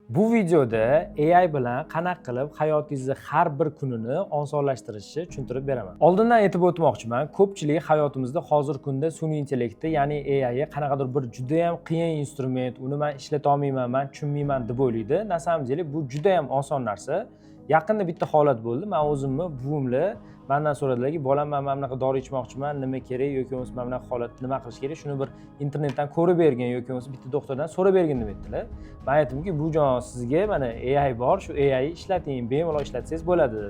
Bu videoda AI bilan qanaqa qilib hayotingizni har bir kunini osonlashtirishni tushuntirib beraman. Oldindan aytib o'tmoqchiman, ko'pchilik hayotimizda hozirgi kunda sun'iy intellektni, ya'ni AIni qanaqadir bir juda ham qiyin instrument, uni man ishlata olmayman, man tushunmayman deb o'ylaydi. На самом деле bu juda ham oson narsa. Yaqinda bitta holat bo'ldi. Man o'zimni buvimlar mandan so'radilarki, bolam, man mana bunaqa dori ichmoqchiman, nima kerak yoki bo'lmasa mana bunaqa holat, nima qilish kerak, shuni bir internetdan ko'rib bergin yoki bo'lmasa bitta doktordan so'rab bergin, deb aytdilar. Man aytdimki, buvijon, sizga mana AI bor, shu AI ishlating, bemalol ishlatsangiz bo'ladi.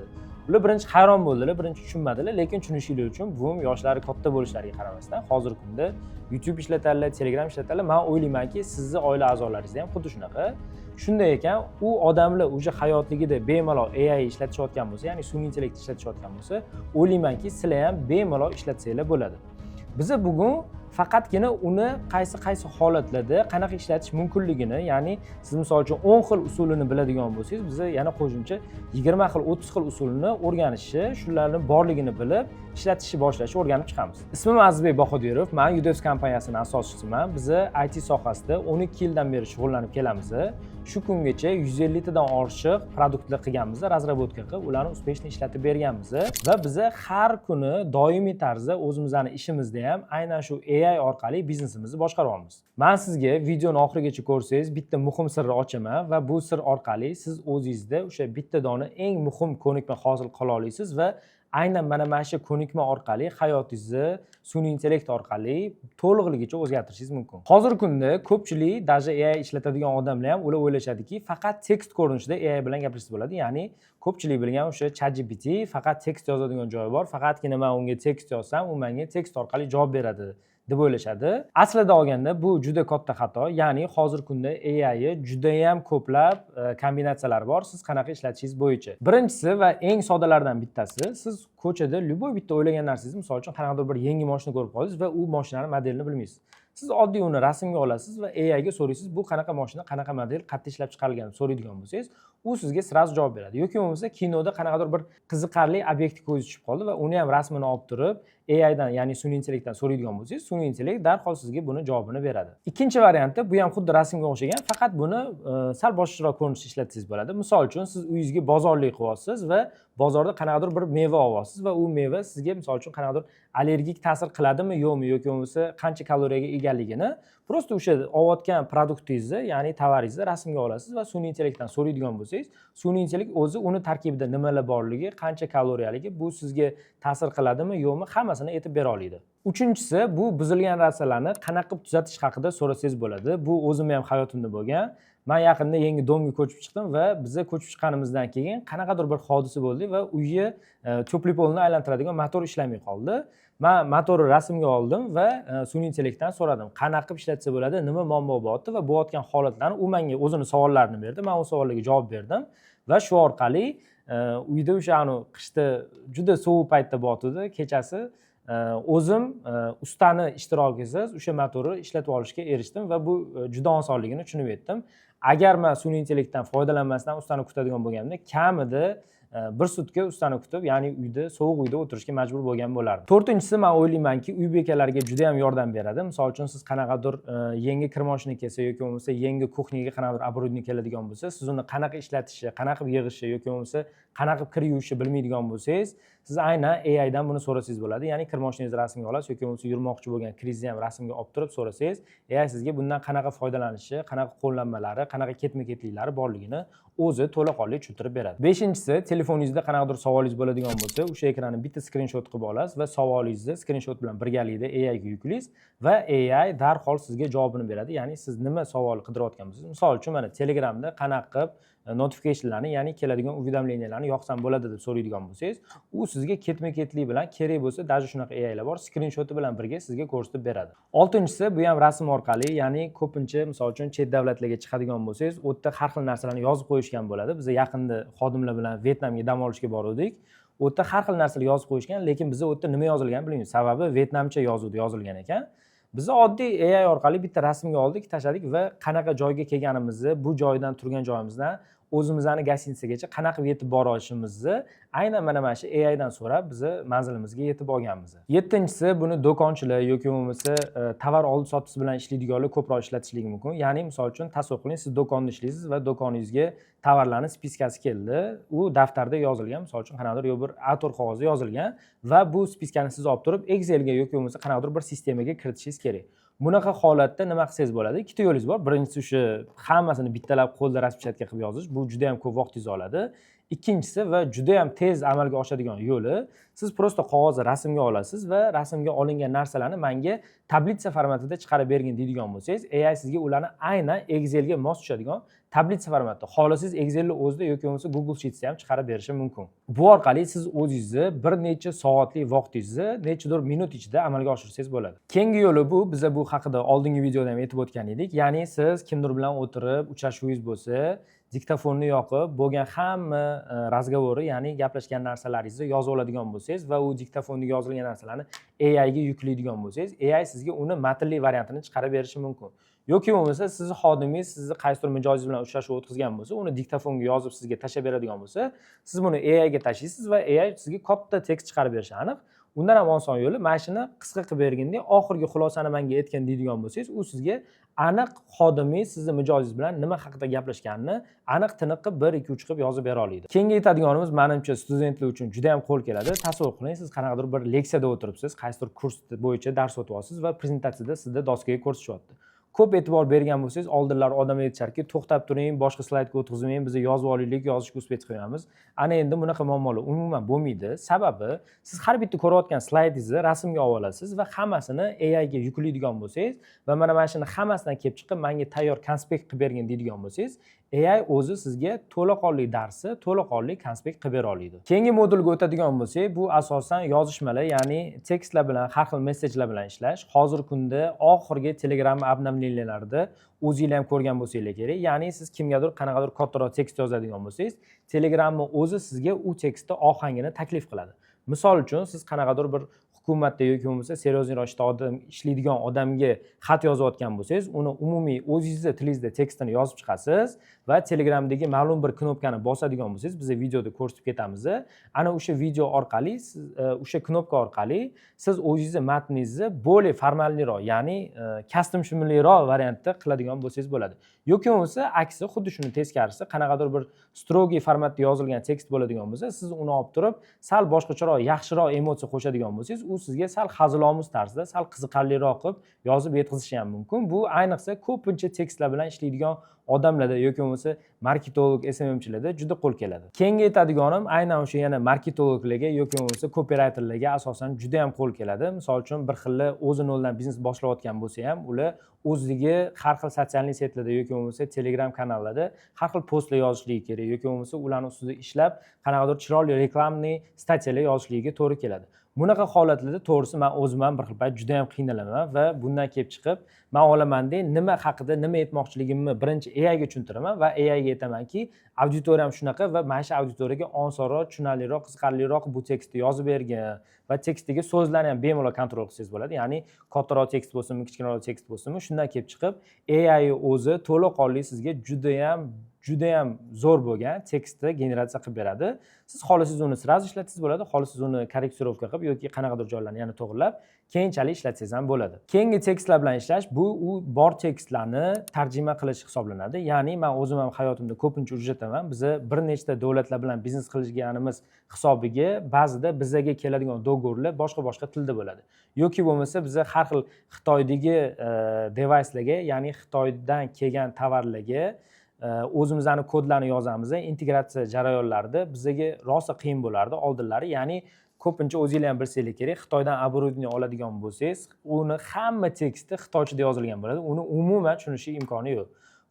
Ular birinchi hayron bo'ldilar, birinchi tushunmadilar, lekin tushunishinglar uchun, buvim yoshlari katta bo'lishlariga qaramasdan hozirgi kunda YouTube ishlatadilar, Telegram ishlatadilar. Man o'ylaymanki, sizni oila a'zolaringizda ham xuddi shunaqa. Shunday ekan, u odamlar уже hayotligida bemalol AI ishlatishayotgan bo'lsa, ya'ni sun'iy intellekt ishlatishayotgan bo'lsa, o'ylaymanki, sizlar ham bemalol ishlatsanglar bo'ladi. Biza bugun faqatgina uni qaysi qaysi holatlarda qanaqa ishlatish mumkinligini, ya'ni siz, misol uchun, 10 xil usulini biladigan bo'lsangiz, biza yana qo'shimcha 20 xil, 30 xil usulini o'rganishni, shularni borligini bilib ishlatishni boshlashni o'rganib chiqamiz. Ismim Azizbek Bahodirov, man Udevs kompaniyasini asoschisiman. Biza IT sohasida 12 yildan beri shug'ullanib kelamiz. Shu kungacha 150 tadan oshiq продукт lar qilganmiz, разработка qilib, ularni успешно ishlatib berganmiz va biza har kuni doimiy tarzda o'zimizni ishimizda ham aynan shu AI orqali biznesimizni boshqaryapmiz. Man sizga videoni oxirigacha ko'rsangiz, bitta muhim sirni ochaman va bu sir orqali siz o'zingizda o'sha bitta dona eng muhim ko'nikma hosil qila olasiz va aynan mana shu ko'nikma orqali hayotingizni sun'iy intellekt orqali to'liqligicha o'zgartirishingiz mumkin. Hozirgi kunda ko'pchilik, даже AI ishlatadigan odamlar ham, ular o'ylashadiki, faqat tekst ko'rinishida AI bilan gapirishsa bo'ladi, ya'ni ko'pchilik bilgan o'sha ChatGPT, faqat tekst yozadigan joyi bor, faqatgina man unga tekst yozsam, u menga tekst orqali javob beradi deb o'ylashadi. Aslida olganda bu juda katta xato. Ya'ni hozirgi kunda AI judayam ko'plab kombinatsiyalari bor, siz qanaqa ishlatishingiz bo'yicha. Birinchisi va eng soddalaridan bittasi: siz ko'chada любой bitta o'ylagan narsangizni, misol uchun, qanaqadir bir yangi moshina ko'rib qoldingiz va u moshinani modelini bilmaysiz. Siz oddiy uni rasmga olasiz va AIga so'raysiz, bu qanaqa moshina, qanaqa model, qayerda ishlab chiqarilgan deb so'raydigan bo'lsangiz, u sizga сразу javob beradi. Yoki bo'lmasa kinoda qanaqadir bir qiziqarli obyektga ko'zingiz tushib qoldi va uni ham rasmini olib turib AIdan, ya'ni sun'iy intellektdan so'raydigan bo'lsangiz, sun'iy intellekt darhol sizga buni javobini beradi. Ikkinchi varianti, bu ham xuddi rasmga o'xshagan, faqat buni sal boshqacharoq ko'rinishda ishlatsangiz bo'ladi. Misol uchun, siz uyingizga bozorlik qilyapsiz va bozorda qanaqadir bir meva olyapsiz va u meva sizga, misol uchun, qanaqadir allergik ta'sir qiladimi, yo'qmi yoki bo'lmasa qancha kaloriyaga egaligini просто o'sha olayotgan продукт ingizni, ya'ni tovaringizni rasmga olasiz va sun'iy intellektdan so'raydigan bo'lsangiz, sun'iy intellekt o'zi uni tarkibida nimalar borligi, qancha kaloriyaligi, bu sizga ta'sir qiladimi, yo'qmi, hammasini aytib bera oladi. Uchinchisi, bu buzilgan narsalarni qanaqa qilib tuzatish haqida so'rasangiz bo'ladi. Bu o'zimni ham hayotimda bo'lgan. Man yaqinda yangi дом ga ko'chib chiqdim va biza ko'chib chiqqanimizdan keyin qanaqadir bir hodisa bo'ldi va uyni теплый пол ni aylantiradigan motor ishlamay qoldi. Man motorni rasmga oldim va sun'iy intellektdan so'radim, qanaqa qilib ishlatsa bo'ladi, nima muammo bo'lyapti va bo'layotgan holatlarni. U menga o'zini savollarini berdi, man u savollarga javob berdim va shu orqali uyda o'sha anavi qishda juda sovuq paytda bo'lyotgandi, kechasi o'zim ustani ishtirokisiz o'sha motorni ishlatib olishga erishdim va bu juda osonligini tushunib yetdim. Agar man sun'iy intellektdan foydalanmasdan ustani kutadigan bo'lganimda, kamida bir sutka ustani kutib, ya'ni uyda, sovuq uyda o'tirishga majbur bo'lgan bo'lardim. To'rtinchisi, man o'ylaymanki, uy bekalariga juda yam yordam beradi. Misol uchun, siz qanaqadir yangi kir moshina kelsa yoki bo'lmasa yangi кухня ga qanaqadir оборудование keladigan bo'lsa, siz uni qanaqa ishlatishni, qanaqa qilib yig'ishni yoki bo'lmasa qanaqa qilib kir yuvishni bilmaydigan bo'lsangiz, siz aynan AIdan buni so'rasangiz bo'ladi. Ya'ni kir moshinangizni rasmga olasiz yoki bo'lmasa yurmoqchi bo'lgan kiringizni ham rasmga olib turib so'rasangiz, AI sizga bundan qanaqa foydalanishi, qanaqa qo'llanmalari, qanaqa ketma ketliklari borligini o'zi to'laqonli tushuntirib beradi. Beshinchisi, telefoningizda qanaqadir savolingiz bo'ladigan bo'lsa, o'sha ekranni bitta skrinshot qilib olasiz va savolingizni skrinshot bilan birgalikda AIga yuklaysiz va AI darhol sizga javobini beradi. Ya'ni siz nima savol qidirayotgan bo'lsangiz, misol uchun, mana Telegramda qanaqa qilib notificationlarni, ya'ni keladigan уведомления larni yoqsam bo'ladi deb so'raydigan bo'lsangiz, u sizga ketma ketlik bilan, kerak bo'lsa, даже shunaqa AIlar bor, skrinshoti bilan birga sizga ko'rsatib beradi. Oltinchisi, bu ham rasm orqali. Ya'ni ko'pincha, misol uchun, chet davlatlarga chiqadigan bo'lsangiz, u yerda har xil narsalarni yozib qo'yishgan bo'ladi. Biz yaqinda xodimlar bilan Vyetnamga dam olishga boruvdik. U yerda har xil narsalar yozib qo'yishgan, lekin biz u yerda nima yozilganini bilmaymiz, sababi vyetnamcha yozuvda yozilgan ekan. Biz oddiy AI orqali bitta rasmga oldik, tashladik va qanaqa joyga kelganimizni, bu joydan, turgan joyimizdan o'zimizni гостиница gacha qanaqa qilib yetib bora olishimizni aynan mana shu AIdan so'rab, bizni manzilimizga yetib olganmiz. Yettinchisi, buni do'konchilar yoki bo'lmasa tovar oldi sotdisi bilan ishlaydiganlar ko'proq ishlatishligi mumkin. Ya'ni, misol uchun, tasavvur qiling, siz do'konda ishlaysiz va do'koningizga tovarlarni списка si keldi. U daftarda yozilgan, misol uchun, qanaqadir yo bir A4 qog'ozda yozilgan va bu списка ni siz olib turib, Excelga yoki bo'lmasa qanaqadir bir sistemaga kiritishingiz kerak. Bunaqa holatda nima qilsangiz bo'ladi? Ikkita yo'lingiz bor. Birinchisi, o'sha hammasini bittalab qo'lda распечатка qilib yozish. Bu juda yam ko'p vaqtingizni oladi. Ikkinchisi va juda yam tez amalga oshadigan yo'li, siz просто qog'ozni rasmga olasiz va rasmga olingan narsalarni manga таблица formatida chiqarib bergin deydigan bo'lsangiz, AI sizga ularni aynan Excelga mos tushadigan таблица formatida, xohlasangiz, Excelni o'zida yoki bo'lmasa Google Sheetsda ham chiqarib berishi mumkin. Bu orqali siz o'zingizni bir necha soatlik vaqtingizni nechadir minut ichida amalga oshirsangiz bo'ladi. Keyingi yo'li, bu biza bu haqida oldingi videoda ham aytib o'tgan edik. Ya'ni siz kimdir bilan o'tirib uchrashuvingiz bo'lsa, diktofonni yoqib, bo'lgan hamma разговоры, ya'ni gaplashgan narsalaringizni yozib oladigan bo'lsangiz va u diktofonda yozilgan narsalarni AIga yuklaydigan bo'lsangiz, AI sizga uni matnli variantini chiqarib berishi mumkin. Yoki bo'lmasa sizni xodimingiz sizni qaysidir mijozingiz bilan uchrashuv o'tkazgan bo'lsa, uni diktofonga yozib sizga tashlab beradigan bo'lsa, siz buni AIga tashlaysiz va AI sizga katta tekst chiqarib berishi aniq. Undan ham oson yo'li, mana shuni qisqa qilib bergin, oxirgi xulosani manga aytgin deydigan bo'lsangiz, u sizga aniq xodimingiz sizni mijozingiz bilan nima haqida gaplashganini aniq tiniq qilib, bir, ikki, uch qilib yozib bera oladi. Keyingi aytadiganimiz, manimcha, studentlar uchun juda yam qo'l keladi. Tasavvur qiling, siz qanaqadir bir leksiyada o'tiribsiz, qaysidir kurs bo'yicha dars o'tyapsiz va prezentatsiyada sizda doskaga ko'rsatishyapti. Ko'p e'tibor bergan bo'lsangiz, oldinlari odamlar aytisharki, to'xtab turing, boshqa slaydga o'tkazmang, biz yozib olaylik, yozishga успеть qilamiz. Ana endi bunaqa muammolar umuman bo'lmaydi. Sababi, siz har bitta ko'rayotgan slaydingizni rasmga olib olasiz va hammasini AIga yuklaydigan bo'lsangiz va mana shuni hammasidan kelib chiqib manga tayyor konspekt qilib bergin deydigan bo'lsangiz, AI o'zi sizga to'laqonli darsni to'laqonli konspekt qilib bera oladi. Keyingi modulga o'tadigan bo'lsak, bu asosan yozishmalar, ya'ni tekstlar bilan, har xil messenjlar bilan ishlash. Hozirgi kunda oxirgi Telegram обновления larda o'zinglar ham ko'rgan bo'lsanglar kerak. Ya'ni siz kimgadir qanaqadir kattaroq tekst yozadigan bo'lsangiz, Telegramni o'zi sizga u tekstni ohangini taklif qiladi. Misol uchun, siz qanaqadir bir hukumatda yoki bo'lmasa серьезный roq ishda odam ishlaydigan odamga xat yozayotgan bo'lsangiz, uni umumiy o'zingizni tilingizda tekstini yozib chiqasiz va Telegramdagi ma'lum bir knopkani bosadigan bo'lsangiz, biz videoda ko'rsatib ketamiz, ana o'sha video orqali siz o'sha knopka orqali siz o'zingizni matningizni более формальный roq, ya'ni kostyum shimliroq variantda qiladigan bo'lsangiz bo'ladi. Yoki bo'lmasa aksi, xuddi shuni teskarisi, qanaqadir bir строгий formatda yozilgan tekst bo'ladigan bo'lsa, siz uni olib turib sal boshqacharoq, yaxshiroq emotsiya qo'shadigan bo'lsangiz, u sizga sal hazilomuz tarzda, sal qiziqarliroq qilib yozib yetkazishi ham mumkin. Bu ayniqsa ko'pincha tekstlar bilan ishlaydigan odamlarda yoki bo'lmasa marketolog, SMMchilarda juda qo'l keladi. Keyingi aytadiganim, aynan o'sha yana marketologlarga yoki bo'lmasa kopirayterlarga asosan juda yam qo'l keladi. Misol uchun, bir xilla o'zi noldan biznes boshlayotgan bo'lsa ham, ular o'ziga har xil социальный сеть larda yoki bo'lmasa Telegram kanallarda har xil postlar yozishligi kerak yoki bo'lmasa ularni ustida ishlab qanaqadir chiroyli рекламный статья lar yozishligiga to'g'ri keladi. Bunaqa holatlarda, to'g'risi, man o'zim ham bir xil payt juda yam qiynalaman va bundan kelib chiqib man olamanda nima haqida nima aytmoqchiligimni birinchi AIga tushuntiraman va AIga aytamanki, auditoriyam shunaqa va mana shu auditoriyaga osonroq, tushunarliroq, qiziqarliroq bu tekstni yozib bergin va tekstdagi so'zlarni ham bemalol kontrol qilsangiz bo'ladi, ya'ni kattaroq tekst bo'lsinmi, kichkinaroq tekst bo'lsinmi. Shundan kelib chiqib AI o'zi to'laqonli sizga judayam zo'r bo'lgan tekstni generatsiya qilib beradi. Siz xohlasangiz, uni сразу ishlatsangiz bo'ladi, xohlasangiz, uni корректировка qilib yoki qanaqadir joylarni yana to'g'irlab, keyinchalik ishlatsangiz ham bo'ladi. Keyingi tekstlar bilan ishlash, bu u bor tekstlarni tarjima qilish hisoblanadi. Ya'ni man o'zim ham hayotimda ko'pincha uchrataman, biza bir nechta davlatlar bilan biznes qilganimiz hisobiga ba'zida bizaga keladigan договор lar boshqa boshqa tilda bo'ladi yoki bo'lmasa biza har xil Xitoydagi девайс larga, ya'ni Xitoydan kelgan tovarlarga o'zimizni kodlarni yozamiz. Integratsiya jarayonlarida bizaga rosa qiyin bo'lardi oldinlari. Ya'ni ko'pincha o'zinglar ham bilsanglar kerak, Xitoydan оборудование oladigan bo'lsangiz, uni hamma teksti xitoychada yozilgan bo'ladi, uni umuman tushunishga imkoni yo'q.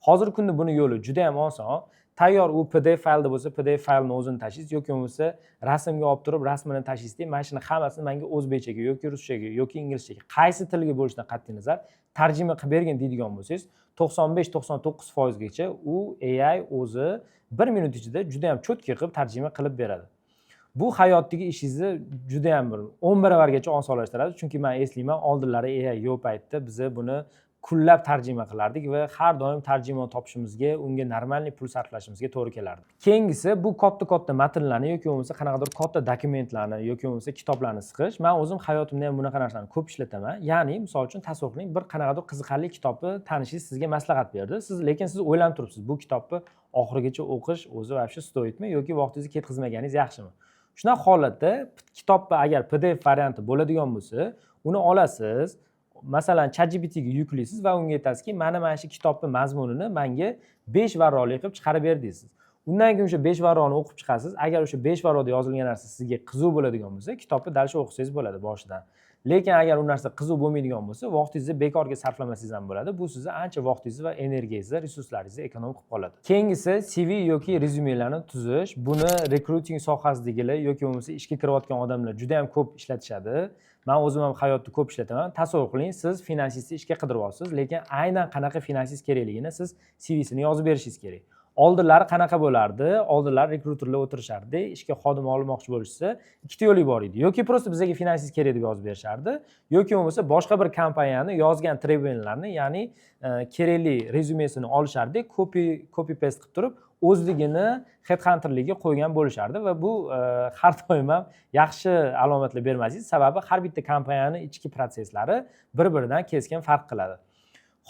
Hozirgi kunda buni yo'li juda yam oson. Tayyor u PDF faylda bo'lsa, PDF faylni o'zini tashlaysiz yoki bo'lmasa rasmga olib turib, rasmini tashlaysizda, mana shuni hammasini manga o'zbekchaga yoki ruschaga yoki inglizchaga, qaysi tilga bo'lishidan qat'iy nazar, tarjima qilib bergin deydigan bo'lsangiz, 95-99 foizgacha u AI o'zi bir minut ichida juda yam четкий qilib tarjima qilib beradi. Bu hayotdagi ishingizni juda yam bir 10 baravargacha osonlashtiradi. Chunki man eslayman, oldinlari AI yo'q paytda biza buni Kunlab tarjima qilardik va har doim tarjimon topishimizga, unga нормальный pul sarflashimizga to'g'ri kelardi. Keyingisi, bu katta katta matnlarni yoki bo'lmasa qanaqadir katta dokumentlarni yoki bo'lmasa kitoblarni siqish. Man o'zim hayotimda ham bunaqa narsani ko'p ishlataman. Ya'ni, misol uchun, tasavvur qiling, bir qanaqadir qiziqarli kitobni tanishingiz sizga maslahat berdi. Siz, lekin siz o'ylanib turibsiz, bu kitobni oxirigacha o'qish o'zi вообще стоит mi yoki vaqtingizni ketkazmaganingiz yaxshimi? Shunaqa holatda kitobni agar PDF varianti bo'ladigan bo'lsa, uni olasiz, masalan, ChatGPTga yuklaysiz va unga aytasizki, mana shu kitobni mazmunini manga besh varroqli qilib chiqarib ber deysiz. Undan keyin o'sha besh varroqni o'qib chiqasiz. Agar o'sha besh varroqda yozilgan narsa sizga qiziq bo'ladigan bo'lsa, kitobni дальше o'qisangiz bo'ladi boshidan. Lekin agar u narsa qiziq bo'lmaydigan bo'lsa, vaqtingizni bekorga sarflamasangiz ham bo'ladi. Bu sizni ancha vaqtingizni va energiyangizni, resurslaringizni эконом qilib qoladi. Keyingisi, CV yoki rezyumelarni tuzish. Buni rekruting sohasidagilar yoki bo'lmasa ishga kirayotgan odamlar juda yam ko'p ishlatishadi. Man o'zim ham hayotda ko'p ishlataman. Tasavvur qiling, siz finansistni ishga qidiryapsiz, lekin aynan qanaqa finansist kerakligini siz CVsini yozib berishingiz kerak. Oldinlari qanaqa bo'lardi? Oldinlari rekruterlar o'tirishardi, ishga xodim olmoqchi bo'lishsa, ikkita yo'li bor edi: yoki просто bizga finansist kerak deb yozib berishardi, yoki bo'lmasa boshqa bir kompaniyani yozgan требования larni, ya'ni kerakli rezyumesini olishardi, copy paste qilib turib, o'zligini headhunterlikka qo'ygan bo'lishardi. Va bu har doim ham yaxshi alomatlar bermas edi, sababi har bitta kompaniyani ichki protsesslari bir biridan keskin farq qiladi.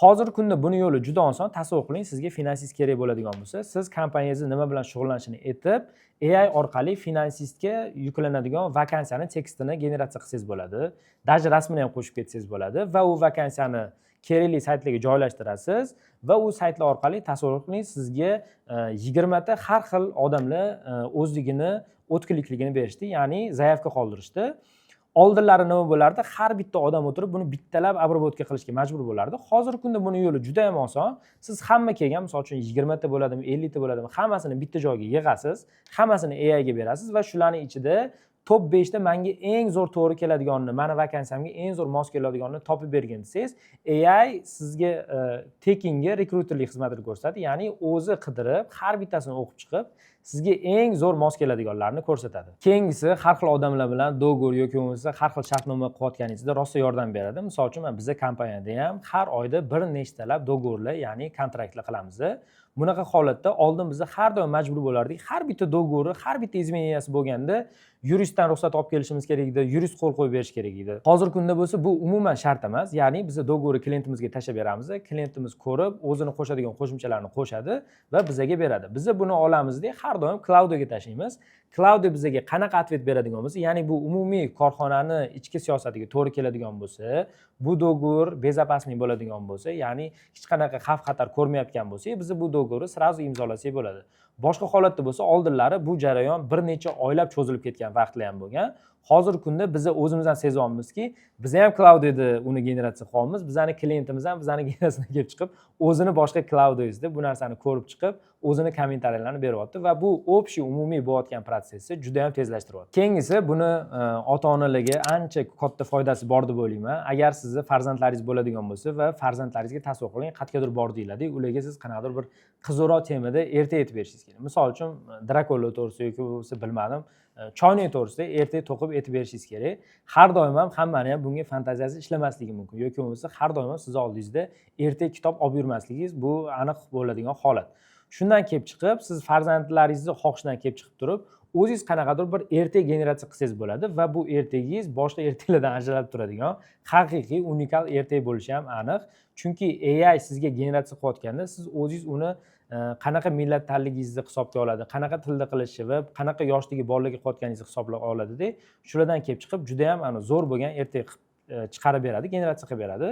Hozirgi kunda buni yo'li juda oson. Tasavvur qiling, sizga finansist kerak bo'ladigan bo'lsa, siz kompaniyangizni nima bilan shug'ullanishini aytib, AI orqali finansistga yuklanadigan vakansiyani tekstini generatsiya qilsangiz bo'ladi, даже rasmini ham qo'shib ketsangiz bo'ladi. Va u vakansiyani kerakli saytlarga joylashtirasiz va u saytlar orqali, tasavvur qiling, sizga 20 ta har xil odamlar o'zligini отклик ligini berishdi, ya'ni заявка qoldirishdi. Oldinlari nima bo'lardi? Har bitta odam o'tirib, buni bittalab обработка qilishga majbur bo'lardi. Hozirgi kunda buni yo'li juda yam oson. Siz hamma kelgan, misol uchun, 20 ta bo'ladimi, 50 ta bo'ladimi, hammasini bitta joyga yig'asiz, hammasini AIga berasiz va shularni ichida top 5 ta manga eng zo'r to'g'ri keladiganini, mani vakansiyamga eng zo'r mos keladiganini topib bergin desangiz, AI sizga tekinga rekruterlik xizmatini ko'rsatadi. Ya'ni o'zi qidirib, har bittasini o'qib chiqib, sizga eng zo'r mos keladiganlarni ko'rsatadi. Keyingisi, har xil odamlar bilan договор yoki bo'lmasa har xil shartnoma qilayotganingizda rosa yordam beradi. Misol uchun, mana biza kompaniyada ham har oyda bir nechtalab договор lar, ya'ni kontraktlar qilamiz. Bunaqa holatda oldin biza har doim majbur bo'lardik, har bitta договор i, har bitta изменения si bo'lganda yuristdan ruxsat olib kelishimiz kerak edi, yurist qo'l qo'yib berishi kerak edi. Hozirgi kunda bo'lsa bu umuman shart emas. Ya'ni biza договор ni klientimizga tashlab beramiz, klientimiz ko'rib, o'zini qo'shadigan qo'shimchalarni qo'shadi va bizaga beradi. Biza buni olamizda, har doim Claudega tashlaymiz. Claude bizaga qanaqa ответ beradigan bo'lsa, ya'ni bu umumiy korxonani ichki siyosatiga to'g'ri keladigan bo'lsa, bu договор безопасный bo'ladigan bo'lsa, ya'ni hech qanaqa xavf xatar ko'rmayotgan bo'lsak, biz bu договор ni сразу imzolasak bo'ladi. Boshqa holatda bo'lsa, oldinlari bu jarayon bir necha oylab cho'zilib ketgan vaqtlar ham bo'lgan. Hozirgi kunda biza o'zimiz ham sezyapmizki, biza ham Claudeda uni generatsiya qilyapmiz, bizani klientimiz ham bizani generatsiyadan kelib chiqib, o'zini boshqa Claudesida bu narsani ko'rib chiqib, o'zini kommentariyalarini beryapti va bu общий, umumiy bo'layotgan protsessni juda yam tezlashtiryapti. Keyingisi, buni ota onalarga ancha katta foydasi bor deb o'ylayman. Agar sizni farzandlaringiz bo'ladigan bo'lsa va farzandlaringizga, tasavvur qiling, qayergadir bordinglarda, ularga siz qanaqadir bir qiziqroq temada ertak aytib berishingiz kerak. Misol uchun, drakonlar to'g'risida yoki bo'lmasa, bilmadim, choynak to'g'risida ertak to'qib aytib berishingiz kerak. Har doim ham hammani ham bunga fantaziyasi ishlamasligi mumkin yoki bo'lmasa har doim ham sizni oldingizda ertak kitob olib yurmasligingiz, bu aniq bo'ladigan holat. Shundan kelib chiqib, siz farzandlaringizni xohishidan kelib chiqib turib, o'zingiz qanaqadir bir ertak generatsiya qilsangiz bo'ladi va bu ertagingiz boshqa ertaklardan ajralib turadigan haqiqiy unikal ertak bo'lishi ham aniq. Chunki AI sizga generatsiya qilayotganda, siz o'zingiz uni qanaqa millatdanligingizni hisobga oladi, qanaqa tilda qilishi va qanaqa yoshdagi bolalarga qilayotganingizni hisobga oladida, shulardan kelib chiqib, judayam ana zo'r bo'lgan ertak qilib chiqarib beradi, generatsiya qilib beradi.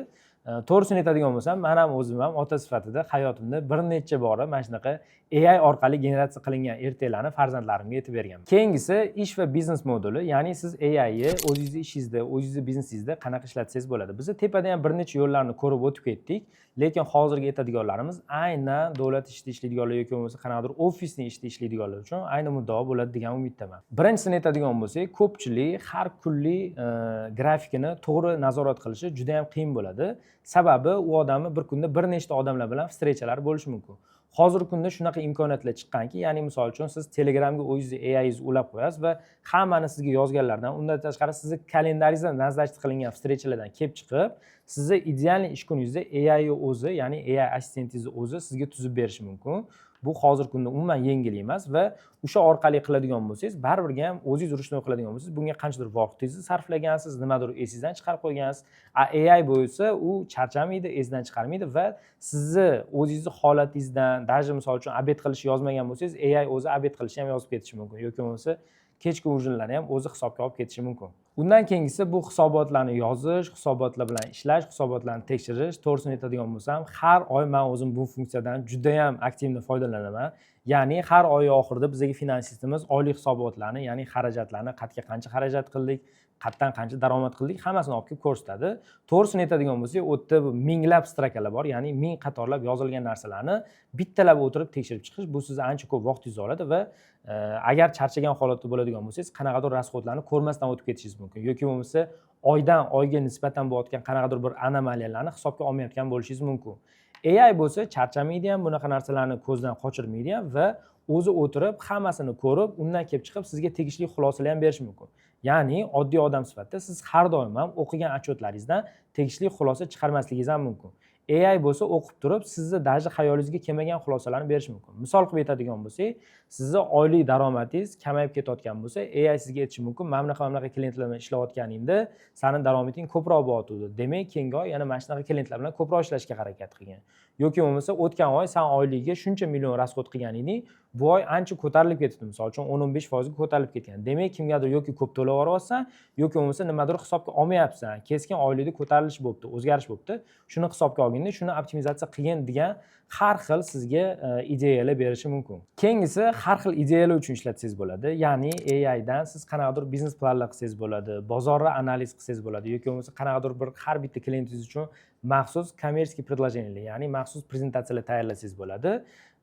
To'g'risini aytadigan bo'lsam, man ham o'zim ham ota sifatida hayotimda bir necha bora mana shunaqa AI orqali generatsiya qilingan ertaklarni farzandlarimga aytib berganman. Keyingisi, ish va biznes moduli. Ya'ni siz AIni o'zingizni ishingizda, o'zingizni biznesingizda qanaqa ishlatsangiz bo'ladi. Biz tepada ham bir necha yo'llarni ko'rib o'tib ketdik, lekin hozirgi aytadiganlarimiz aynan davlat ishida ishlaydiganlar yoki bo'lmasa qanaqadir ofisniy ishda ishlaydiganlar uchun ayni muddao bo'ladi degan umiddaman. Birinchisini aytadigan bo'lsak, ko'pchilik har kunlik grafikini to'g'ri nazorat qilishi juda yam qiyin bo'ladi, sababi u odamni bir kunda bir nechta odamlar bilan встреча lar bo'lishi mumkin. Hozirgi kunda shunaqa imkoniyatlar chiqqanki, ya'ni misol uchun, siz Telegramga o'zingizni AIingizni ulab qo'yasiz va hammani sizga yozganlardan, undan tashqari sizni kalendaringizda назначить qilingan встреча lardan kelib chiqib, sizni идеальный ish kuningizda AI o'zi, ya'ni AI assistentingizni o'zi sizga tuzib berishi mumkin. Bu hozirgi kunda umuman yengil emas va o'sha orqali qiladigan bo'lsangiz, baribir ham o'zingiz ручной qiladigan bo'lsangiz, bunga qanchadir vaqtingizni sarflagansiz, nimadir esingizdan chiqarib qo'ygansiz. A AI bo'lsa, u charchamaydi, esidan chiqarmaydi va sizni o'zingizni holatingizdan, даже misol uchun, обед qilishni yozmagan bo'lsangiz, AI o'zi обед qilishni ham yozib ketishi mumkin yoki bo'lmasa kechki ужин larni ham o'zi hisobga olib ketishi mumkin. Undan keyingisi bu hisobotlarni yozish, hisobotlar bilan ishlash, hisobotlarni tekshirish. To'g'risini aytadigan bo'lsam, har oy man o'zim bu funksiyadan judayam активно foydalanaman. Ya'ni har oy oxirida bizga finansistimiz oylik hisobotlarni, ya'ni xarajatlarni, qayerga qancha xarajat qildik, qayerdan qancha daromad qildik, hammasini olib kelib ko'rsatadi. To'g'risini aytadigan bo'lsak, u yerda minglab строка lar bor, ya'ni ming qatorlab yozilgan narsalarni bittalab o'tirib tekshirib chiqish, bu sizni ancha ko'p vaqtingizni oladi va agar charchagan holatda bo'ladigan bo'lsangiz, qanaqadir расход larni ko'rmasdan o'tib ketishingiz mumkin yoki bo'lmasa oydan oyga nisbatan bo'layotgan qanaqadir bir anomaliyalarni hisobga olmayotgan bo'lishingiz mumkin. AI bo'lsa charchamaydi ham, bunaqa narsalarni ko'zdan qochirmaydi ham va o'zi o'tirib hammasini ko'rib, undan kelib chiqib sizga tegishli xulosalar ham berishi mumkin. Ya'ni oddiy odam sifatida siz har doim ham o'qigan отчет laringizdan tegishli xulosa chiqarmasligingiz ham mumkin. AI bo'lsa o'qib turib, sizni даже xayolingizga kelmagan xulosalarni berishi mumkin. Misol qilib aytadigan bo'lsak, sizni oylik daromadingiz kamayib ketayotgan bo'lsa, AI sizga aytishi mumkin: "Mana bunaqa, mana bunaqa klientlar bilan ishlayotganingda sani daromading ko'proq bo'lyotgandi, demak, keyingi oy yana mana shunaqa klientlar bilan ko'proq ishlashga harakat qilgin." Yoki bo'lmasa, o'tgan oy san oyligiga shuncha million расход qilgan eding, bu oy ancha ko'tarilib ketibdi, misol uchun, 10-15 foizga ko'tarilib ketgan, demak, kimgadir yoki ko'p to'lab yuboryapsan yoki bo'lmasa nimadir hisobga olmayapsan, keskin oylikda ko'tarilish bo'libdi, o'zgarish bo'libdi, shuni hisobga olginda, shuni optimizatsiya qilgin degan har xil sizga ideyalar berishi mumkin. Keyingisi, har xil ideyalar uchun ishlatsangiz bo'ladi. Ya'ni AIdan siz qanaqadir biznes planlar qilsangiz bo'ladi, bozorni analiz qilsangiz bo'ladi yoki bo'lmasa qanaqadir bir har bitta klientingiz uchun maxsus коммерческий предложения lar, ya'ni maxsus prezentatsiyalar tayyorlasangiz bo'ladi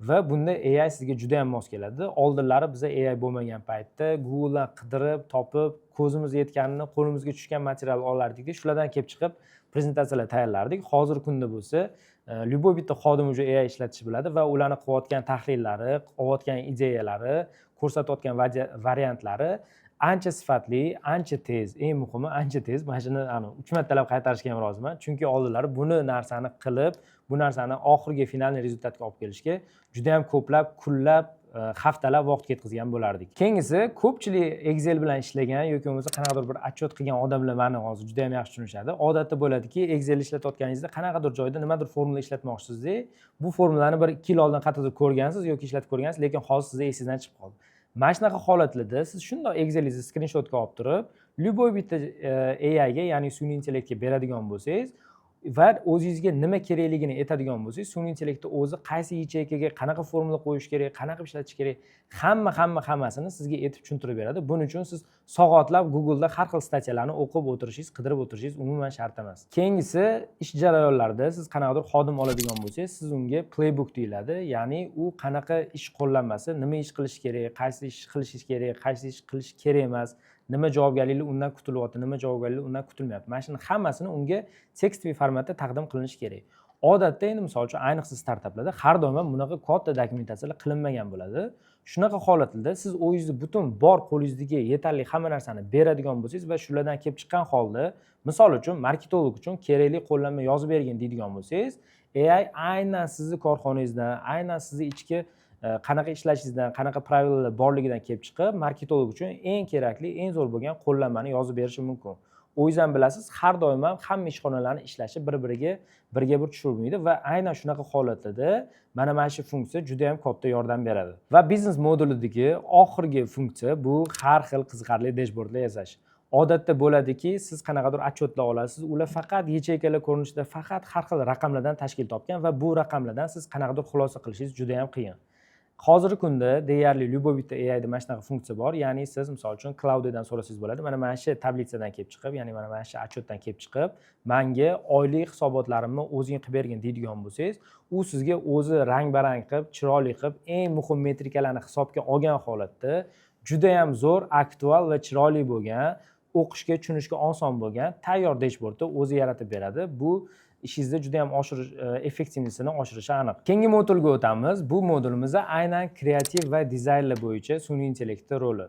va bunda AI sizga juda yam mos keladi. Oldinlari biza AI bo'lmagan paytda Googledan qidirib topib, ko'zimiz yetganini, qo'limizga tushgan material olardikda, shulardan kelib chiqib prezentatsiyalar tayyorlardik. Hozirgi kunda bo'lsa любой bitta xodim уже AI ishlatishni biladi va ularni qilayotgan tahlillari, olayotgan ideyalari, ko'rsatayotgan variantlari ancha sifatli, ancha tez, eng muhimi ancha tez. Mana shuni uch martalab qaytarishga ham roziman, chunki oldinlari buni narsani qilib, bu narsani oxirgi финальный результат ga olib kelishga juda yam ko'plab kunlab, haftalab vaqt ketkazgan bo'lardik. Keyingisi, ko'pchilik Excel bilan ishlagan yoki bo'lmasa qanaqadir bir отчет qilgan odamlar mani hozir juda yam yaxshi tushunishadi. Odatda bo'ladiki, Excel ishlatayotganingizda qanaqadir joyda nimadir formula ishlatmoqchisizda, bu formulani 1-2 yil oldin qayerdadir ko'rgansiz yoki ishlatib ko'rgansiz, lekin hozir sizni esingizdan chiqib qoldi. Mana shunaqa holatlarda siz shundoq Excelingizni skrinshotga olib turib, любой bitta AIga, ya'ni sun'iy intellektga beradigan bo'lsangiz va o'zingizga nima kerakligini aytadigan bo'lsangiz, sun'iy intellektni o'zi qaysi yacheykaga qanaqa formula qo'yish kerak, qanaqa qilib ishlatish kerak, hamma hamma hammasini sizga aytib tushuntirib beradi. Buning uchun siz soatlab Google'da har xil статья larni o'qib o'tirishingiz, qidirib o'tirishingiz umuman shart emas. Keyingisi, ish jarayonlarida siz qanaqadir xodim oladigan bo'lsangiz, siz unga playbook deyiladi, ya'ni u qanaqa ish qo'llanmasi, nima ish qilish kerak, qaysi ish qilish kerak, qaysi ish qilish kerak emas, nima javobgarliklar undan kutilyapti, nima javobgarliklar undan kutilmayapti, mana shuni hammasini unga текстовый formatda taqdim qilinishi kerak. Odatda endi misol uchun, ayniqsa startaplarda har doim ham bunaqa katta dokumentatsiyalar qilinmagan bo'ladi. Shunaqa holatlarda siz o'zingizni butun bor qo'lingizdagi yetarli hamma narsani beradigan bo'lsangiz va shulardan kelib chiqqan holda, misol uchun, marketolog uchun kerakli qo'llanma yozib bergin deydigan bo'lsangiz, AI aynan sizni korxonangizdan, aynan sizni ichki qanaqa ishlashingizdan, qanaqa правила lar borligidan kelib chiqib, marketolog uchun eng kerakli, eng zo'r bo'lgan qo'llanmani yozib berishi mumkin. O'zingiz ham bilasiz, har doim ham hamma ishxonalarni ishlashi bir biriga birga bir tushirmaydi va aynan shunaqa holatlarda mana shu funksiya juda yam katta yordam beradi. Va biznes modulidagi oxirgi funksiya bu har xil qiziqarli dashbordlar yasash. Odatda bo'ladiki, siz qanaqadir отчет lar olasiz, ular faqat yacheykalar ko'rinishida, faqat har xil raqamlardan tashkil topgan va bu raqamlardan siz qanaqadir xulosa qilishingiz juda yam qiyin. Hozirgi kunda deyarli любой bitta AIda mana shunaqa funksiya bor. Ya'ni siz misol uchun Claudedan so'rasangiz bo'ladi: mana shu tablitsadan kelib chiqib, ya'ni mana shu отчет dan kelib chiqib, manga oylik hisobotlarimni o'zing qilib bergin deydigan bo'lsangiz, u sizga o'zi rang barang qilib, chiroyli qilib, eng muhim metrikalarni hisobga olgan holatda judayam zo'r, aktual va chiroyli bo'lgan, o'qishga, tushunishga oson bo'lgan tayyor dashbordni o'zi yaratib beradi. Bu Ishingizni juda yam oshirish, эффективность ini oshirishi aniq. Keyingi modulga o'tamiz. Bu modulimiz aynan kreativ va dizaynlar bo'yicha sun'iy intellektni roli.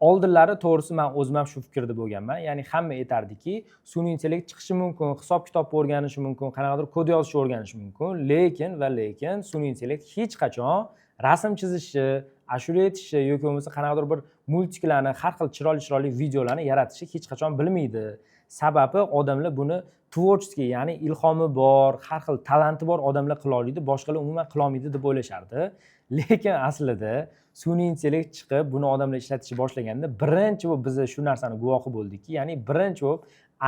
Oldinlari, to'g'risi, man o'zim ham shu fikrda bo'lganman, ya'ni hamma aytardiki, sun'iy intellekt chiqishi mumkin, hisob kitobni o'rganishi mumkin, qanaqadir kod yozishni o'rganishi mumkin, lekin va lekin sun'iy intellekt hech qachon rasm chizishni, ashula aytishni yoki bo'lmasa qanaqadir bir мультик larni, har xil chiroyli chiroyli videolarni yaratishni hech qachon bilmaydi. Sababi odamlar buni творческий, ya'ni ilhomi bor, har xil talanti bor odamlar qila oladi, boshqalar umuman qilolmaydi deb o'ylashardi. Lekin aslida sun'iy intellekt chiqib, buni odamlar ishlatishni boshlaganda birinchi bo'lib biz shu narsani guvohi bo'ldikki, ya'ni birinchi bo'lib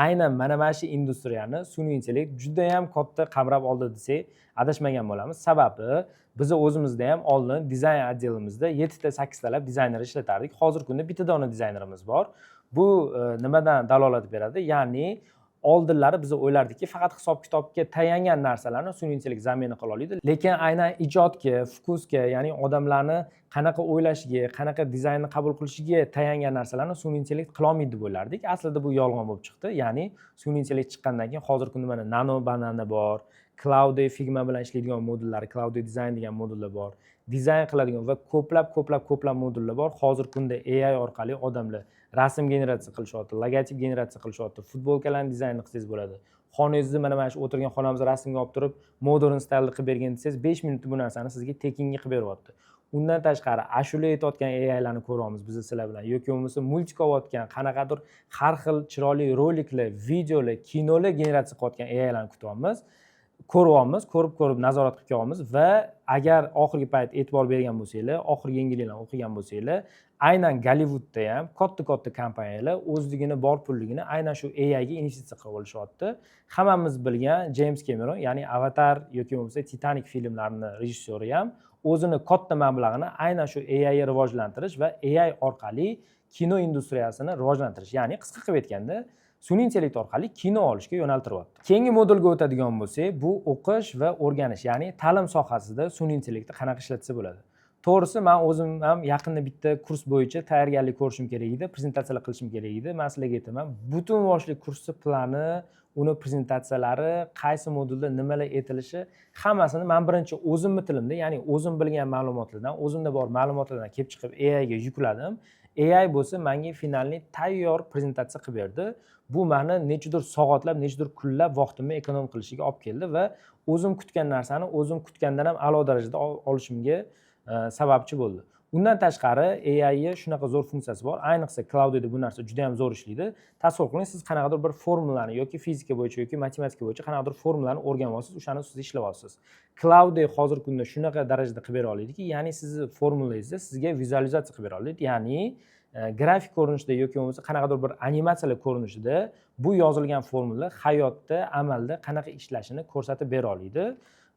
aynan mana shu industriyani sun'iy intellekt judayam katta qamrab oldi desak, adashmagan bo'lamiz. Sababi bizni o'zimizda ham oldin dizayn отдел imizda yettita, sakkiztalab dizayner ishlatardik. Hozirgi kunda bitta dona dizaynerimiz bor. Bu nimadan dalolat beradi? Ya'ni oldinlari biz o'ylardikki, faqat hisob kitobga tayangan narsalarni sun'iy intellekt замена qila oladi, lekin aynan ijodga, вкус ga, ya'ni odamlarni qanaqa o'ylashiga, qanaqa dizaynni qabul qilishiga tayangan narsalarni sun'iy intellekt qilolmaydi deb o'ylardik. Aslida bu yolg'on bo'lib chiqdi. Ya'ni sun'iy intellekt chiqqandan keyin hozirgi kunda mana Nano Banana bor, Claude, Figma bilan ishlaydigan modullar, Claude Design degan modullar bor, dizayn qiladigan va ko'plab, ko'plab, ko'plab modullar bor. Hozirgi kunda AI orqali odamlar rasm generatsiya qilishyapti, logotip generatsiya qilishyapti, futbolkalarni dizayn qilsangiz bo'ladi. Xonangizni, mana shu o'tirgan xonamizni rasmga olib turib, modern stylda qilib bergin desangiz, 5 minutda bu narsani sizga tekinga qilib beryapti. Undan tashqari ashula aytayotgan AIlarni ko'ryapmiz biz sizlar bilan yoki bo'lmasa мультик olayotgan, qanaqadir har xil chiroyli roliklar, videolar, kinolar generatsiya qilayotgan AIlarni kutyapmiz, ko'ryapmiz, ko'rib ko'rib nazorat qilib kelyapmiz. Va agar oxirgi payt e'tibor bergan bo'lsanglar, oxirgi yangiliklarni o'qigan bo'lsanglar, aynan Gollivudda ham katta katta kompaniyalar o'zligini bor pulligini aynan shu AIga investitsiya qilib olishyapti. Hammamiz bilgan Jeyms Kemeron, ya'ni "Avatar" yoki bo'lmasa "Titanik" filmlarini rejissyori ham o'zini katta mablag'ini aynan shu AIni rivojlantirish va AI orqali kino industriyasini rivojlantirish, ya'ni qisqa qilib aytganda, sun'iy intellekt orqali kino olishga yo'naltiryapti. Keyingi modulga o'tadigan bo'lsak, bu o'qish va o'rganish, ya'ni ta'lim sohasida sun'iy intellektni qanaqa ishlatsa bo'ladi. To'g'risi, man o'zim ham yaqinda bitta kurs bo'yicha tayyorgarlik ko'rishim kerak edi, prezentatsiyalar qilishim kerak edi. Man sizlarga aytaman, butun boshli kursni plani, uni prezentatsiyalari, qaysi modulda nimalar aytilishi, hammasini man birinchi o'zimni tilimda, ya'ni o'zim bilgan ma'lumotlardan, o'zimda bor ma'lumotlardan kelib chiqib AIga yukladim. AI bo'lsa manga финальный tayyor prezentatsiya qilib berdi. Bu mani nechadir soatlab, nechadir kunlab vaqtimni эконом qilishiga olib keldi va o'zim kutgan narsani o'zim kutgandan ham a'lo darajada olishimga sababchi bo'ldi. Undan tashqari AIni shunaqa zo'r funksiyasi bor, ayniqsa Claudeda bu narsa juda yam zo'r ishlaydi. Tasavvur qiling, siz qanaqadir bir formulani yoki fizika bo'yicha yoki matematika bo'yicha qanaqadir formulani o'rganib olsiz, o'shani ustida ishlayapsiz. Claude hozirgi kunda shunaqa darajada qilib bera oladiki, ya'ni sizni formulangizni sizga vizualizatsiya qilib bera oladi, ya'ni grafik ko'rinishida yoki bo'lmasa qanaqadir bir animatsiyalar ko'rinishida bu yozilgan formula hayotda, amalda qanaqa ishlashini ko'rsatib bera oladi.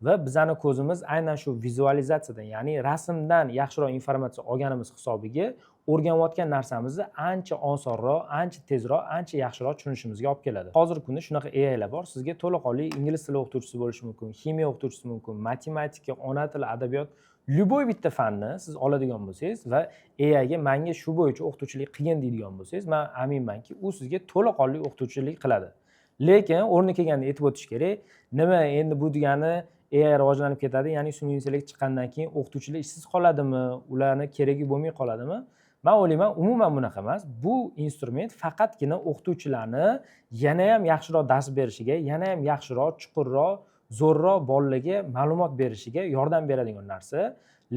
Va bizani ko'zimiz aynan shu vizualizatsiyadan, ya'ni rasmdan yaxshiroq informatsiya olganimiz hisobiga o'rganayotgan narsamizni ancha osonroq, ancha tezroq, ancha yaxshiroq tushunishimizga olib keladi. Hozirgi kunda shunaqa AIlar bor, sizga to'laqonli ingliz tili o'qituvchisi bo'lishi mumkin, ximiya o'qituvchisi mumkin, matematika, ona tili, adabiyot, любой bitta fanni siz oladigan bo'lsangiz va AIga "Manga shu bo'yicha o'qituvchilik qilgin" deydigan bo'lsangiz, man aminmanki, u sizga to'laqonli o'qituvchilik qiladi. Lekin o'rni kelganda aytib o'tish kerak, nima endi bu degani, AI rivojlanib ketadi, ya'ni sun'iy intellekt chiqqandan keyin o'qituvchilar ishsiz qoladimi, ularni keragi bo'lmay qoladimi? Man o'ylayman, umuman bunaqa emas. Bu instrument faqatgina o'qituvchilarni yanayam yaxshiroq dars berishiga, yanayam yaxshiroq, chuqurroq, zo'rroq bolalarga ma'lumot berishiga yordam beradigan narsa.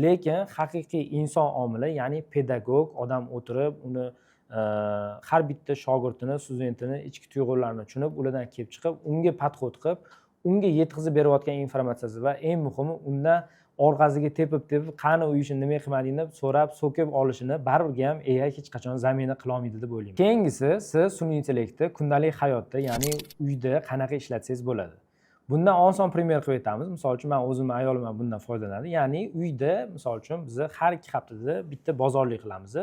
Lekin haqiqiy inson omili, ya'ni pedagog odam o'tirib, uni har bitta shogirdini, studentini ichki tuyg'ularini tushunib, ulardan kelib chiqib, unga подход qilib, unga yetkazib berayotgan informatsiyasi va eng muhimi, undan orqasiga tepib tepib, "Qani, u ishni nima qilmading?" deb so'rab, so'kib olishini baribir ham AI hech qachon замена qilolmaydi deb o'ylayman. Keyingisi, siz sun'iy intellektni kundalik hayotda, ya'ni uyda qanaqa ishlatsangiz bo'ladi. Bundan oson пример qilib aytamiz. Misol uchun, man o'zimni ayolim ham bundan foydalanadi. Ya'ni uyda, misol uchun, biz har 2 haftada bitta bozorlik qilamiz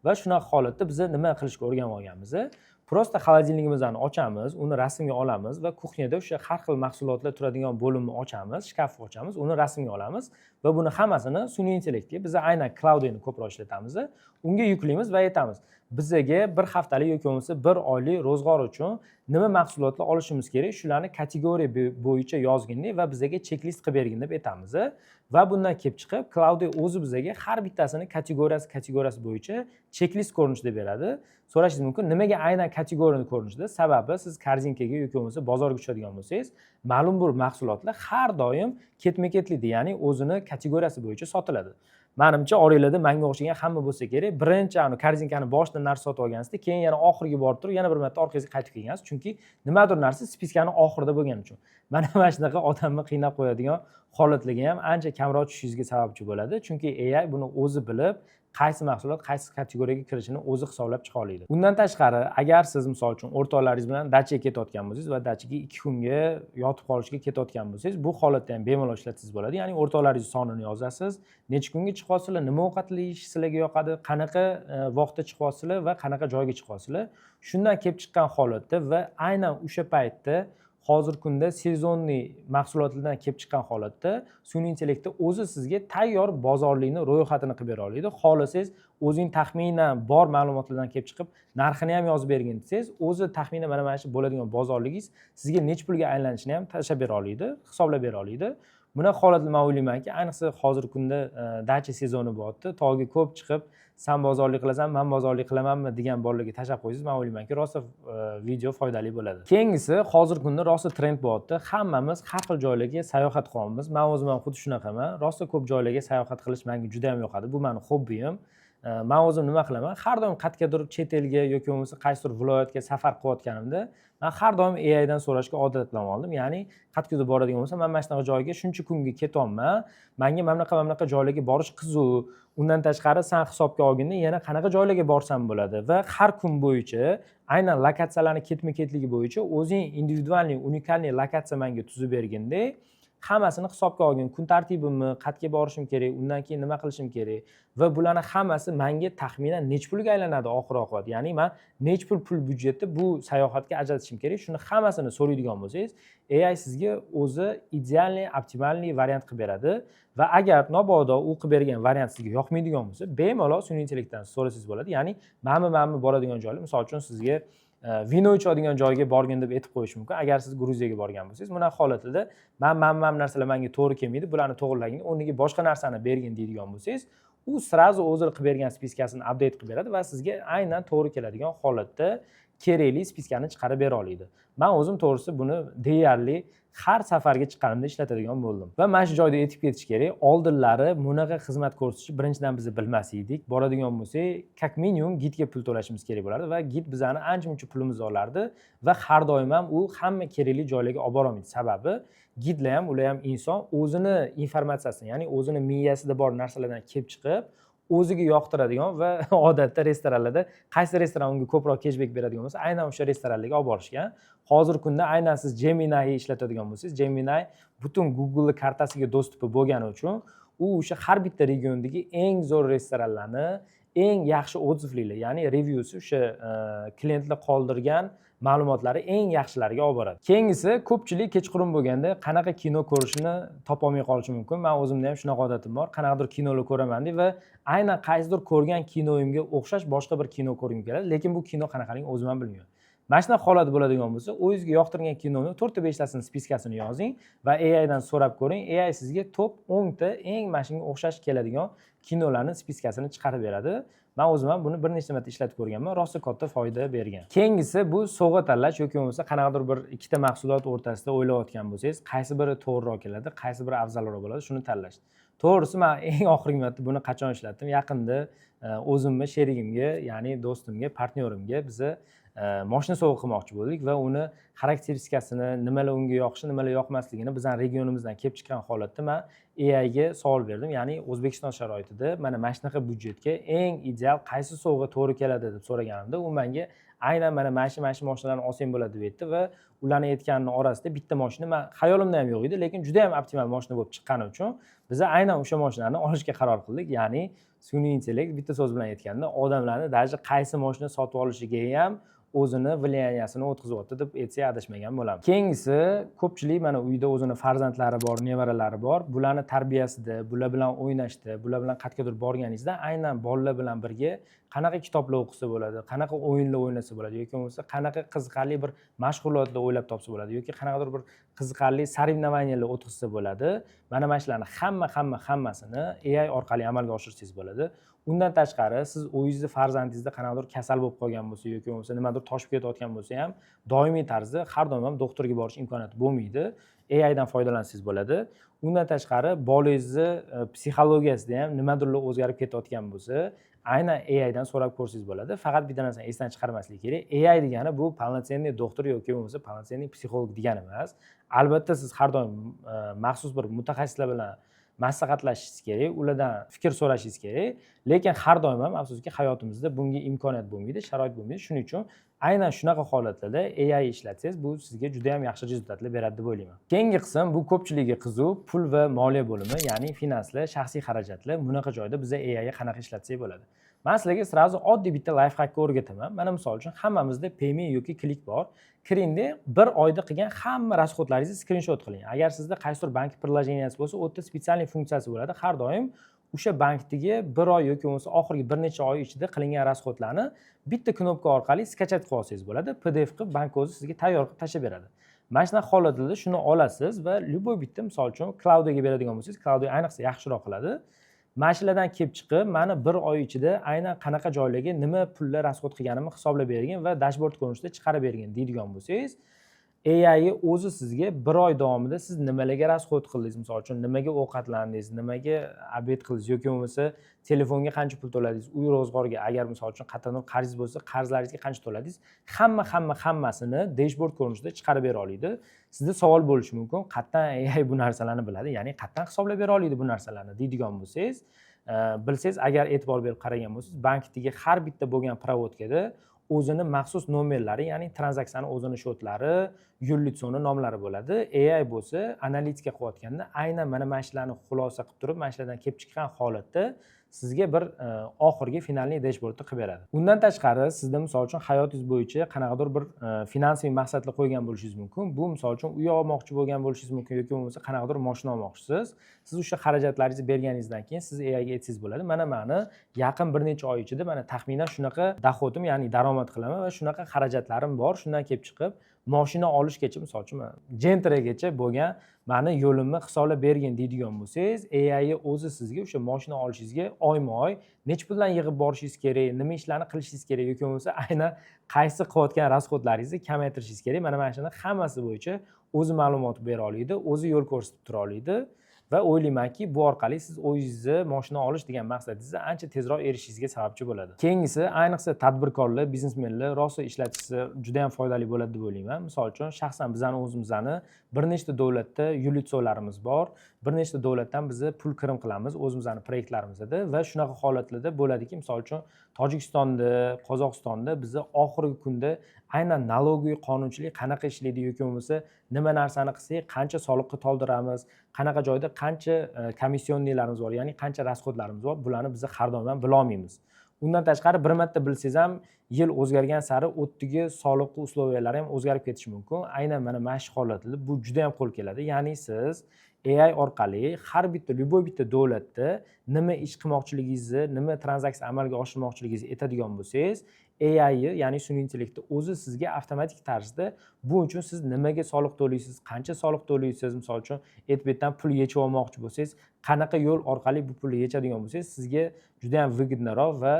va shunaqa holatda biz nima qilishga o'rganib olganmiz. Просто холодильник imizni ochamiz, uni rasmga olamiz va кухня da o'sha har xil mahsulotlar turadigan bo'limni ochamiz, shkafni ochamiz, uni rasmga olamiz va buni hammasini sun'iy intellektga, biz aynan Claudeni ko'proq ishlatamiz, unga yuklaymiz va aytamiz: bizaga bir haftalik yoki bo'lmasa bir oylik ro'zg'or uchun nima mahsulotlar olishimiz kerak, shularni kategoriya bo'yicha yozgin va bizaga chek-list qilib bergin, deb aytamiz. Va bundan kelib chiqib, Claude o'zi bizaga har bittasini kategoriyasi kategoriyasi bo'yicha chek-list ko'rinishida beradi. So'rashingiz mumkin, nimaga aynan kategoriyani ko'rinishida? Sababi, siz корзинка ga yoki bo'lmasa bozorga tushadigan bo'lsangiz, ma'lum bir mahsulotlar har doim ketma ketlikda, ya'ni o'zini kategoriyasi bo'yicha sotiladi. Manimcha, oranglarda manga o'xshagan hamma bo'lsa kerak: birinchi ani корзинка ni boshidan narsa sotib olgansizda, keyin yana oxiriga borib turib, yana bir marta orqangizga qaytib kelgansiz, chunki nimadir narsa списка ni oxirida bo'lgani uchun. Mana shunaqa odamni qiynab qo'yadigan holatlarga ham ancha kamroq tushishingizga sababchi bo'ladi, chunki AI buni o'zi bilib, qaysi mahsulot qaysi kategoriyaga kirishini o'zi hisoblab chiqa oladi. Undan tashqari, agar siz, misol uchun, o'rtoqlaringiz bilan dachaga ketayotgan bo'lsangiz va dachaga 2 kunga yotib qolishga ketayotgan bo'lsangiz, bu holatda ham bemalol ishlatsangiz bo'ladi. Ya'ni o'rtoqlaringiz sonini yozasiz, necha kunga chiqyapsizlar, nima ovqatlar yeyish sizlarga yoqadi, qanaqa vaqtda chiqyapsizlar va qanaqa joyga chiqyapsizlar. Shundan kelib chiqqan holatda va aynan o'sha paytda, hozirgi kunda сезонный mahsulotlardan kelib chiqqan holatda, sun'iy intellektni o'zi sizga tayyor bozorlikni ro'yxatini qilib bera oladi. Xohlasangiz, o'zing taxminan bor ma'lumotlardan kelib chiqib, narxini ham yozib bergin desangiz, o'zi taxminan mana shu bo'ladigan bozorligingiz sizga necha pulga aylanishini ham tashlab bera oladi, hisoblab bera oladi. Bunaqa holatda man o'ylaymanki, ayniqsa hozirgi kunda dacha sezoni bo'lyapti, tog'ga ko'p chiqib, san bozorlik qilasan, man bozorlik qilamanmi degan bolalarga tashlab qo'ysangiz, man o'ylaymanki, rosa video foydali bo'ladi. Keyingisi, hozirgi kunda rosa trend bo'lyapti, hammamiz har xil joylarga sayohat qilyapmiz. Man o'zim ham xuddi shunaqaman, rosa ko'p joylarga sayohat qilish menga juda yam yoqadi, bu mani hobbiyim. Man o'zim nima qilaman, har doim qayergadir chet elga yoki bo'lmasa qaysidir viloyatga safar qilayotganimda, man har doim AIdan so'rashga odatlanib oldim. Ya'ni qayergadir boradigan bo'lsam, man mana shunaqa joyga shuncha kunga ketyapman, manga mana bunaqa, mana bunaqa joylarga borish qiziq, undan tashqari san hisobga olginda yana qanaqa joylarga borsam bo'ladi va har kun bo'yicha aynan lokatsiyalarni ketma ketligi bo'yicha o'zing индивидуальный, уникальный lokatsiya manga tuzib berganda, hammasini hisobga olgin, kun tartibimni, qayerga borishim kerak, undan keyin nima qilishim kerak va bularni hammasi manga taxminan necha pulga aylanadi oxir oqibat, ya'ni man necha pul byudjetni bu sayohatga ajratishim kerak, shuni hammasini so'raydigan bo'lsangiz, AI sizga o'zi идеальный, оптимальный variant qilib beradi. Va agar mabodo u qilib bergan variant sizga yoqmaydigan bo'lsa, bemalol sun'iy intellektdan so'rasangiz bo'ladi. Ya'ni mana bu boradigan joylar, misol uchun, sizga vino ichadigan joyga borgin deb aytib qo'yishi mumkin, agar siz Gruziyaga borgan bo'lsangiz. Bunaqa holatida man mana bu narsalar manga to'g'ri kelmaydi, bularni to'g'irlagin, o'rniga boshqa narsani bergin deydigan bo'lsangiz, u сразу o'zi qilib bergan списка sini update qilib beradi va sizga aynan to'g'ri keladigan holatda kerakli списка ni chiqarib bera oladi. Man o'zim, to'g'risi, buni deyarli har safarga chiqqanimda ishlatadigan bo'ldim. Va mana shu joyda aytib ketish kerak, oldinlari bunaqa xizmat ko'rsatishni, birinchidan, biz bilmas edik. Boradigan bo'lsak, как минимум gidga pul to'lashimiz kerak bo'lardi va gid bizani ancha muncha pulimizni olardi va har doim ham u hamma kerakli joylarga olib borolmaydi. Sababi, gidlar ham, ular ham inson, o'zini informatsiyasini, ya'ni o'zini miyasida bor narsalardan kelib chiqib, o'ziga yoqtiradigan va odatda restoranlarda qaysi restoran unga ko'proq keshbek beradigan bo'lsa, aynan o'sha restoranlarga olib borishgan. Hozirgi kunda aynan siz Gemini ishlatadigan bo'lsangiz, Gemini butun Google kartasiga доступ i bo'lgani uchun, u o'sha har bitta regiondagi eng zo'r restoranlarni, eng yaxshi отзыв lilar, ya'ni reviewsi, o'sha klientlar qoldirgan ma'lumotlari eng yaxshilariga olib boradi. Keyingisi, ko'pchilik kechqurun bo'lganda qanaqa kino ko'rishini topolmay qolishi mumkin. Man o'zimda ham shunaqa odatim bor, qanaqadir kinolar ko'raman va aynan qaysidir ko'rgan kinoyimga o'xshash boshqa bir kino ko'rgim keladi, lekin bu kino qanaqaligini o'zim ham bilmayman. Mana shunaqa holat bo'ladigan bo'lsa, o'zingizga yoqtirgan kinoni to'rtta, beshtasini списка sini yozing va AIdan so'rab ko'ring. AI sizga top 10 ta eng mana shunga o'xshash keladigan kinolarni списка sini chiqarib beradi. Man o'zim ham buni bir necha marta ishlatib ko'rganman, rosa katta foyda bergan. Keyingisi, bu sovg'a tanlash yoki bo'lmasa qanaqadir bir ikkita mahsulot o'rtasida o'ylayotgan bo'lsangiz, qaysi biri to'g'riroq keladi, qaysi biri afzalroq bo'ladi, shuni tanlash. To'g'risi, man eng oxirgi marta buni qachon ishlatdim? Yaqinda o'zimni sherigimga, ya'ni do'stimga, partnyorimga biza moshina sovg'a qilmoqchi bo'ldik va uni xarakteristikasini, nimalar unga yoqishi, nimalar yoqmasligini bizani regionimizdan kelib chiqqan holatda man AIga savol berdim. Ya'ni O'zbekiston sharoitida mana shunaqa byudjetga eng ideal qaysi sovg'a to'g'ri keladi deb so'raganimda, u menga aynan mana shu moshinalarni olsang bo'ladi deb aytdi. Va ularni aytganini orasida bitta moshina man xayolimda ham yo'q edi, lekin juda yam optimal moshina bo'lib chiqqani uchun biza aynan o'sha moshinani olishga qaror qildik. Ya'ni sun'iy intellekt, bitta so'z bilan aytganda, odamlarni даже qaysi moshina sotib olishiga ham o'zini влияние sini o'tkazyapti deb aytsak, adashmagan bo'lamiz. Keyingisi, ko'pchilik mana uyda o'zini farzandlari bor, nevaralari bor, bularni tarbiyasida, bular bilan o'ynashda, bular bilan qayergadir borganingizda aynan bolalar bilan birga qanaqa kitoblar o'qisa bo'ladi, qanaqa o'yinlar o'ynasa bo'ladi yoki bo'lmasa qanaqa qiziqarli bir mashg'ulotlar o'ylab topsa bo'ladi yoki qanaqadir bir qiziqarli соревнования lar o'tkazsa bo'ladi, mana shularni hamma hamma hammasini AI orqali amalga oshirsangiz bo'ladi. Undan tashqari, siz o'zingizni farzandingizda qanaqadir kasal bo'lib qolgan bo'lsa yoki bo'lmasa nimadir toshib ketayotgan bo'lsa ham, doimiy tarzda har doim ham doktorga borish imkoniyati bo'lmaydi, AIdan foydalansangiz bo'ladi. Undan tashqari, bolangizni psixologiyasida ham nimadirlar o'zgarib ketayotgan bo'lsa, aynan AIdan so'rab ko'rsangiz bo'ladi. Faqat bitta narsani esdan chiqarmaslik kerak: AI degani bu полноценный doktor yoki bo'lmasa полноценный psixolog degani emas. Albatta, siz har doim maxsus bir mutaxassislar bilan maslahatlashishingiz kerak, ulardan fikr so'rashingiz kerak, lekin har doim ham, afsuski, hayotimizda bunga imkoniyat bo'lmaydi, sharoit bo'lmaydi. Shuning uchun aynan shunaqa holatlarda AI ishlatsangiz, bu sizga juda yam yaxshi результат lar beradi deb o'ylayman. Keyingi qism, bu ko'pchilikka qiziq, pul va moliya bo'limi, ya'ni finanslar, shaxsiy xarajatlar. Bunaqa joyda biza AIga qanaqa ishlatsak bo'ladi? Man sizlarga сразу oddiy bitta лайфхак ni o'rgataman. Mana, misol uchun, hammamizda Payme yoki Click bor. Kiringda, bir oyda qilgan hamma расход laringizni skrinshot qiling. Agar sizda qaysidir bank приложения si bo'lsa, u yerda специальный funksiyasi bo'ladi, har doim o'sha bankdagi bir oy yoki bo'lmasa oxirgi bir necha oy ichida qilingan расход larni bitta knopka orqali скачать qilib olsangiz bo'ladi. PDF qilib bank o'zi sizga tayyor qilib tashlab beradi. Mana shunaqa holatlarda shuni olasiz va любой bitta, misol uchun, Claudega beradigan bo'lsangiz, Claude ayniqsa yaxshiroq qiladi. Mana shulardan kelib chiqib, mani bir oy ichida aynan qanaqa joylarga nima pullar расход qilganimni hisoblab bergin va dashboard ko'rinishida chiqarib bergin deydigan bo'lsangiz, AI o'zi sizga bir oy davomida siz nimalarga расход qildingiz, misol uchun, nimaga ovqatlandingiz, nimaga обед qildingiz yoki bo'lmasa telefonga qancha pul to'ladingiz, uy ro'zg'orga, agar, misol uchun, qayerdandir qarzingiz bo'lsa, qarzlaringizga qancha to'ladingiz, hamma hamma hammasini dashboard ko'rinishida chiqarib bera oladi. Sizda savol bo'lishi mumkin: qayerdan AI bu narsalarni biladi, ya'ni qayerdan hisoblab bera oladi bu narsalarni deydigan bo'lsangiz, bilsangiz, agar e'tibor berib qaragan bo'lsangiz, bankdagi har bitta bo'lgan проводка da o'zini maxsus nomerlari, ya'ni tranzaksiyani o'zini счет lari, юрлицо ni nomlari bo'ladi. AI bo'lsa analitika qilayotganda aynan mana shularni xulosa qilib turib, mana shulardan kelib chiqqan holatda sizga bir oxirgi финальный dashboardni qilib beradi. Undan tashqari, sizda, misol uchun, hayotingiz bo'yicha qanaqadir bir финансовый maqsadlar qo'ygan bo'lishingiz mumkin. Bu, misol uchun, uy olmoqchi bo'lgan bo'lishingiz mumkin yoki bo'lmasa qanaqadir moshina olmoqchisiz. Siz o'sha xarajatlaringizni berganingizdan keyin siz AIga aytsangiz bo'ladi: mana, mani yaqin bir necha oy ichida mana taxminan shunaqa доход im, ya'ni daromad qilaman va shunaqa xarajatlarim bor, shundan kelib chiqib moshina olishgacha, misol uchun, Gentragacha bo'lgan mani yo'limni hisoblab bergin deydigan bo'lsangiz, AI o'zi sizga o'sha moshina olishingizga oyma oy necha puldan yig'ib borishingiz kerak, nima ishlarni qilishingiz kerak yoki bo'lmasa aynan qaysi qilayotgan расход laringizni kamaytirishingiz kerak, mana shuni hammasi bo'yicha o'zi ma'lumot bera oladi, o'zi yo'l ko'rsatib tura oladi va o'ylaymanki, bu orqali siz o'zingizni moshina olish degan maqsadingizga ancha tezroq erishishingizga sababchi bo'ladi. Keyingisi, ayniqsa tadbirkorlar, biznesmenlar rosa ishlatishsa juda yam foydali bo'ladi deb o'ylayman. Misol uchun, shaxsan bizani o'zimizni bir nechta davlatda юрлицо larimiz bor, bir nechta davlatdan biza pul kirim qilamiz o'zimizni proyektlarimizda va shunaqa holatlarda bo'ladiki, misol uchun, Tojikistonda, Qozog'istonda biza oxirgi kunda aynan налоговый qonunchilik qanaqa ishlaydi yoki bo'lmasa nima narsani qilsak qancha soliqqa toldiramiz, qanaqa joyda qancha комиссионный larimiz bor, ya'ni qancha расход larimiz bor, bularni biz har doim ham bilolmaymiz. Undan tashqari, bir marta bilsangiz ham, yil o'zgargan sari u yerdagi soliq условия lari ham o'zgarib ketishi mumkin. Aynan mana shu holatlarda bu juda yam qo'l keladi, ya'ni siz AI orqali har bitta, любой bitta davlatda nima ish qilmoqchiligingizni, nima tranzaksiya amalga oshirmoqchiligingizni aytadigan bo'lsangiz, AI, ya'ni sun'iy intellektni o'zi sizga avtomatik tarzda bu uchun siz nimaga soliq to'laysiz, qancha soliq to'laysiz, misol uchun, bu yerdan pul yechib olmoqchi bo'lsangiz, qanaqa yo'l orqali bu pulni yechadigan bo'lsangiz, sizga juda yam выгодно roq va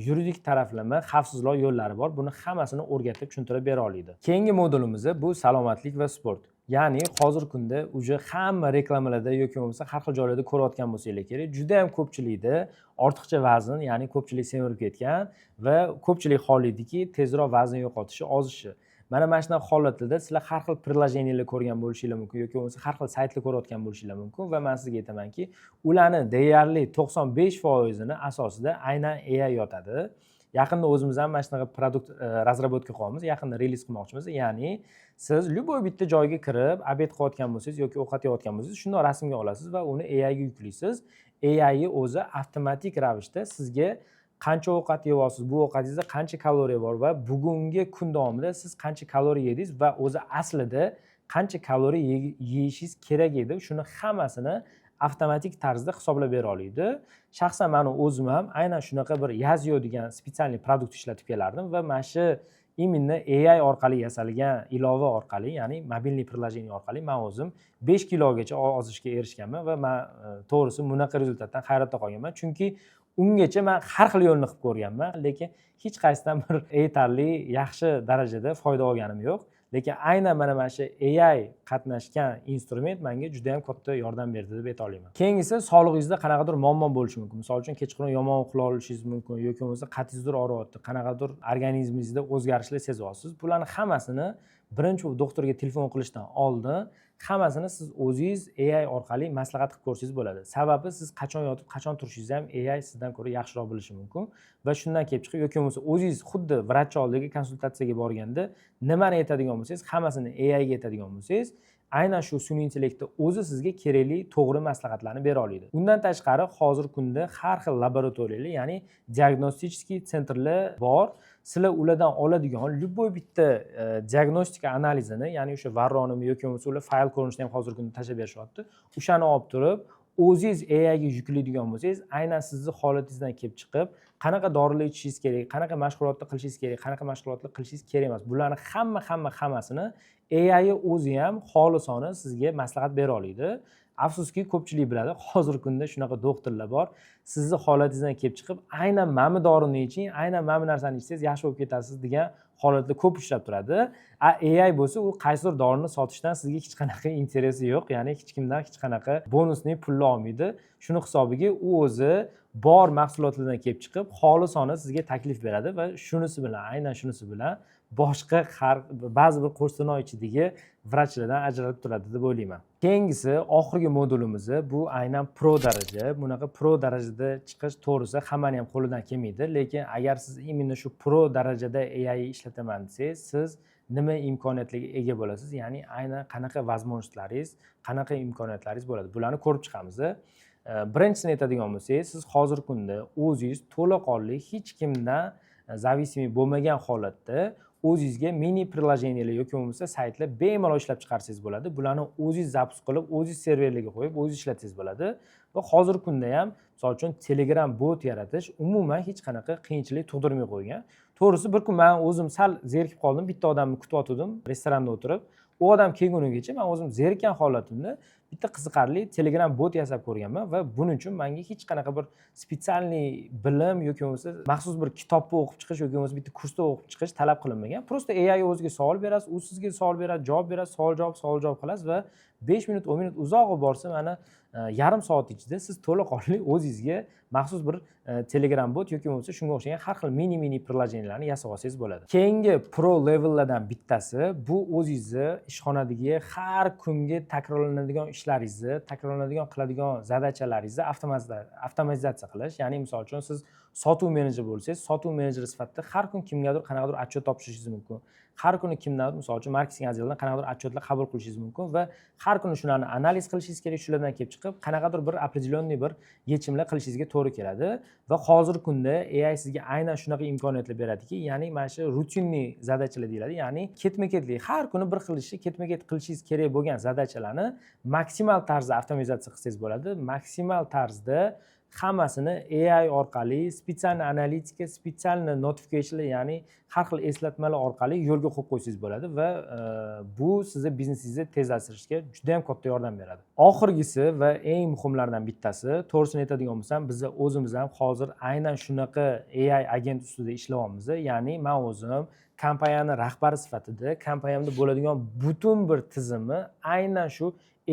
yuridik taraflama xavfsizroq yo'llari bor, buni hammasini o'rgatib, tushuntirib bera oladi. Keyingi modulimiz bu salomatlik va sport. Ya'ni hozirgi kunda уже hamma reklamalarda yoki bo'lmasa har xil joylarda ko'rayotgan bo'lsanglar kerak, juda yam ko'pchilikda ortiqcha vazn, ya'ni ko'pchilik semirib ketgan va ko'pchilik xohlaydiki tezroq vazn yo'qotishi, ozishi. Mana shunaqa holatlarda sizlar har xil приложения lar ko'rgan bo'lishinglar mumkin yoki bo'lmasa har xil saytlar ko'rayotgan bo'lishinglar mumkin va man sizga aytamanki, ularni deyarli 95 foizini asosida aynan AI yotadi. Yaqinda o'zimiz ham mana shunaqa продукт разработка qilyapmiz, yaqinda релиз qilmoqchimiz. Ya'ni siz любой bitta joyga kirib обед qilayotgan bo'lsangiz yoki ovqat yeyotgan bo'lsangiz, shundoq rasmga olasiz va uni AIga yuklaysiz. AI o'zi avtomatik ravishda sizga Qancha ovqat yeyapsiz, bu ovqatingizda qancha kaloriya bor va bugungi kun davomida siz qancha kaloriya yedingiz va o'zi aslida qancha kaloriya yeyishingiz kerak edi, shuni hammasini avtomatik tarzda hisoblab bera oladi. Shaxsan mani o'zim ham aynan shunaqa bir Yazio degan специальный продукт ishlatib kelardim va mana shu именно AI orqali yasalgan ilova orqali, ya'ni мобильный приложение orqali man o'zim 5 kilogacha ozishga erishganman va man to'g'risi bunaqa результат dan hayratda qolganman, chunki ungacha man har xil yo'lni qilib ko'rganman, lekin hech qaysidan bir yetarli, yaxshi darajada foyda olganim yo'q. Lekin aynan mana shu AI qatnashgan instrument menga juda yam katta yordam berdi deb ayta olaman. Keyingisi, sog'lig'ingizda qanaqadir muammo bo'lishi mumkin. Misol uchun, kechqurun yomon uxlay olishingiz mumkin yoki bo'lmasa qatingizdir og'riyapti, qanaqadir organizmingizda o'zgarishlar sezyapsiz. Bularni hammasini birinchi bo'lib doktorga telefon qilishdan oldin hammasini siz o'zingiz AI orqali maslahat qilib ko'rsangiz bo'ladi. Sababi siz qachon yotib, qachon turishingizni ham AI sizdan ko'ra yaxshiroq bilishi mumkin va shundan kelib chiqib yoki bo'lmasa o'zingiz xuddi vrach oldiga konsultatsiyaga borganda nimani aytadigan bo'lsangiz, hammasini AIga aytadigan bo'lsangiz, aynan shu sun'iy intellektni o'zi sizga kerakli, to'g'ri maslahatlarni bera oladi. Undan tashqari, hozirgi kunda har xil laboratoriyalar, ya'ni диагностический центр lar bor. Sizlar ulardan oladigan любой bitta diagnostika analizini, ya'ni o'sha varronimi yoki bo'lmasa ular fayl ko'rinishida ham hozirgi kunda tashlab berishyapti, o'shani olib turib o'zingiz AIga yuklaydigan bo'lsangiz, aynan sizni holatingizdan kelib chiqib qanaqa dorilar ichishingiz kerak, qanaqa mashg'ulotni qilishingiz kerak, qanaqa mashg'ulotlar qilishingiz kerak emas, bularni hamma hamma hammasini AI o'zi ham xolisona sizga maslahat bera oladi. Afsuski, ko'pchilik biladi, hozirgi kunda shunaqa doktorlar bor, sizni holatingizdan kelib chiqib aynan mana bu dorini iching, aynan mana bu narsani ichsangiz yaxshi bo'lib ketasiz degan holatlar ko'p uchrab turadi. A AI bo'lsa, u qaysidir dorini sotishdan sizga hech qanaqa интерес i yo'q, ya'ni hech kimdan hech qanaqa бонусный pulni olmaydi. Shuni hisobiga u o'zi bor mahsulotlardan kelib chiqib xolisona sizga taklif beradi va shunisi bilan, aynan shunisi bilan boshqa har ba'zi bir qo'shtirnoq ichidagi vrachlardan ajralib turadi deb o'ylayman. Keyingisi, oxirgi modulimiz, bu aynan pro daraja. Bunaqa pro darajada chiqish, to'g'risi, hammani ham qo'lidan kelmaydi, lekin agar siz именно shu pro darajada AI ishlataman desangiz, siz nima imkoniyatlarga ega bo'lasiz, ya'ni aynan qanaqa возможность laringiz, qanaqa imkoniyatlaringiz bo'ladi, bularni ko'rib chiqamiz. Birinchisini aytadigan bo'lsak, siz hozirgi kunda o'zingiz to'laqonli, hech kimdan зависимый bo'lmagan holatda o'zingizga mini приложения lar yoki bo'lmasa saytlar bemalol ishlab chiqarsangiz bo'ladi. Bularni o'zingiz запуск qilib, o'zingiz serverlarga qo'yib, o'zingiz ishlatsangiz bo'ladi va hozirgi kunda ham, misol uchun, Telegram bot yaratish umuman hech qanaqa qiyinchilik tug'dirmay qo'ygan. To'g'risi, bir kun man o'zim sal zerikib qoldim. Bitta odamni kutayotgandim restoranda o'tirib. U odam kelgunigacha man o'zim zerikkan holatimda bitta qiziqarli Telegram bot yasab ko'rganman va buning uchun manga hech qanaqa bir специальный bilim yoki bo'lmasa maxsus bir kitobni o'qib chiqish yoki bo'lmasa bitta kursda o'qib chiqish talab qilinmagan. Просто AI o'ziga savol berasiz, u sizga savol beradi, javob beradi, savol javob, savol javob qilasiz va 5 minut, 10 minut, uzog'i borsa mana yarim soat ichida siz to'laqonli o'zingizga maxsus bir Telegram bot yoki bo'lmasa shunga o'xshagan har xil mini mini приложения larni yasab olsangiz bo'ladi. Keyingi pro levellardan bittasi, bu o'zingizni ishxonadagi har kungi takrorlanadigan ishlaringizni, takrorlanadigan qiladigan задача laringizni avtomatizatsiya qilish. Ya'ni, misol uchun, siz sotuv menejeri bo'lsangiz, sotuv menejeri sifatida har kun kimgadir qanaqadir отчет topshirishingiz mumkin, har kuni kimdandir, misol uchun, marketing отдел idan qanaqadir отчет lar qabul qilishingiz mumkin va har kuni shularni analiz qilishingiz kerak. Shulardan kelib chiqib qanaqadir bir определенный bir yechimlar qilishingizga to'g'ri keladi va hozirgi kunda AI sizga aynan shunaqa imkoniyatlar beradiki, ya'ni mana shu рутинный задача lar deyiladi, ya'ni ketma ketlik, har kuni bir xil ishni ketma ket qilishingiz kerak bo'lgan задача larni maksimal tarzda avtomatizatsiya qilsangiz bo'ladi. Maksimal tarzda hammasini AI orqali специальный analitika, специальный notificationlar, ya'ni har xil eslatmalar orqali yo'lga qo'yib qo'ysangiz bo'ladi va bu sizni biznesingizni tezlashtirishga juda yam katta yordam beradi. Oxirgisi va eng muhimlaridan bittasi, to'g'risini aytadigan bo'lsam, biza o'zimiz ham hozir aynan shunaqa AI agent ustida ishlayapmiz. Ya'ni man o'zim kompaniyani rahbari sifatida kompaniyamda bo'ladigan butun bir tizimni aynan shu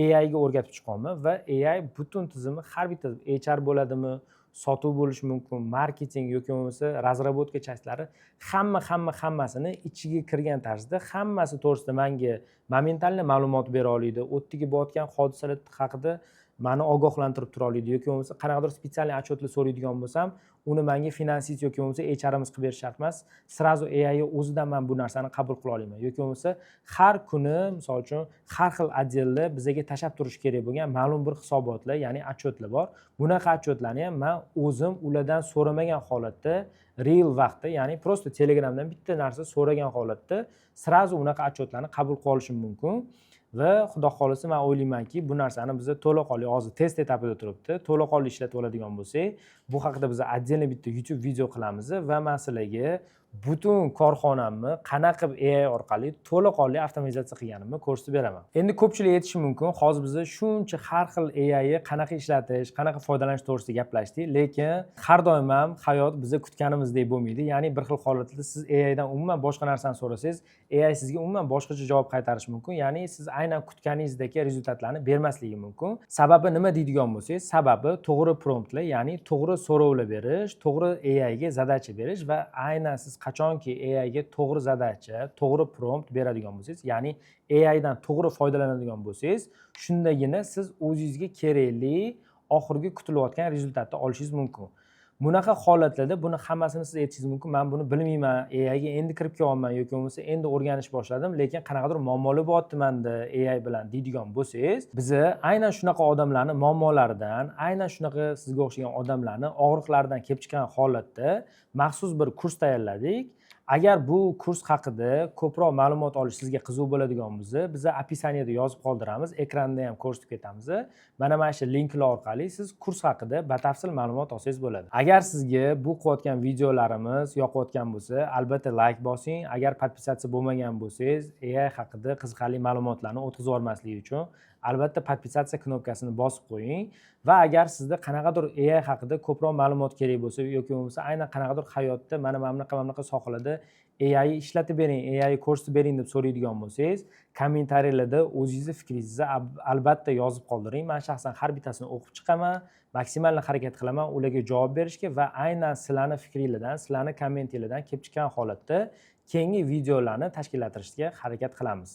AIga o'rgatib chiqyapman va AI butun tizimni, har bitta HR bo'ladimi, sotuv bo'lishi mumkin, marketing yoki bo'lmasa разработка часть lari, hamma hamma hammasini ichiga kirgan tarzda hammasi to'g'risida manga моментально ma'lumot bera oladi. U yerdagi bo'layotgan hodisalar haqida. mani ogohlantirib tura oladi yoki bo'lmasa qanaqadir специальный отчет lar so'raydigan bo'lsam, uni manga finansist yoki bo'lmasa HRimiz qilib berishi shart emas, сразу AI o'zidan man bu narsani qabul qila olaman. Yoki bo'lmasa har kuni, misol uchun, har xil отдел da bizaga tashlab turish kerak bo'lgan ma'lum bir hisobotlar, ya'ni отчет lar bor. Bunaqa отчет larni ham man o'zim ulardan so'ramagan holatda, real vaqtda, ya'ni просто Telegramdan bitta narsa so'ragan holatda сразу unaqa отчет larni qabul qilib olishim mumkin. Va xudo xohlasa, man o'ylaymanki, bu narsani biza to'laqonli, hozir test etapida turibdi, to'laqonli ishlatib oladigan bo'lsak, bu haqida biz отдельно bitta YouTube video qilamiz va man sizlarga butun korxonamni qanaqa qilib AI orqali to'laqonli avtomatizatsiya qilganimni ko'rsatib beraman. Endi ko'pchilik aytishi mumkin, hozir biz shuncha har xil AIni qanaqa ishlatish, qanaqa foydalanish to'g'risida gaplashdik, lekin har doim ham hayot biza kutganimizdek bo'lmaydi. Ya'ni bir xil holatda siz AIdan umuman boshqa narsani so'rasangiz, AI sizga umuman boshqacha javob qaytarishi mumkin, ya'ni siz aynan kutganingizdagi результат larni bermasligi mumkin. Sababi nima deydigan bo'lsangiz, sababi to'g'ri promptlar, ya'ni to'g'ri so'rovlar berish, to'g'ri AIga задача berish. Va aynan siz qachonki AIga to'g'ri задача, to'g'ri prompt beradigan bo'lsangiz, ya'ni AIdan to'g'ri foydalanadigan bo'lsangiz, shundagina siz o'zingizga kerakli oxirgi kutilayotgan результат ni olishingiz mumkin. Bunaqa holatlarda buni hammasini siz aytishingiz mumkin: man buni bilmayman, AIga endi kirib kelyapman yoki bo'lmasa endi o'rganish boshladim, lekin qanaqadir muammolar bo'lyapti manda AI bilan, deydigan bo'lsangiz, biza aynan shunaqa odamlarni muammolaridan, aynan shunaqa sizga o'xshagan odamlarni og'riqlaridan kelib chiqqan holatda maxsus bir kurs tayyorladik. Agar bu kurs haqida ko'proq ma'lumot olish sizga qiziq bo'ladigan bo'lsa, biza описание da yozib qoldiramiz, ekranda ham ko'rsatib ketamiz. Mana shu linklar orqali siz kurs haqida batafsil ma'lumot olsangiz bo'ladi. Agar sizga bu qilayotgan videolarimiz yoqayotgan bo'lsa, albatta layk bosing. Agar подписаться bo'lmagan bo'lsangiz, AI haqida qiziqarli ma'lumotlarni o'tkazib yubormaslik uchun albatta подписаться knopkasini bosib qo'ying. Va agar sizda qanaqadir AI haqida ko'proq ma'lumot kerak bo'lsa yoki bo'lmasa aynan qanaqadir hayotda mana bunaqa, mana bunaqa sohalarda AI ishlatib bering, AI ko'rsatib bering deb so'raydigan bo'lsangiz, kommentariyalarda o'zingizni fikringizni albatta yozib qoldiring. Man shaxsan har bittasini o'qib chiqaman, maksimal harakat qilaman ularga javob berishga va aynan sizlarni fikringlardan, sizlarni kommentinglardan kelib chiqqan holatda keyingi videolarni tashkillashtirishga harakat qilamiz.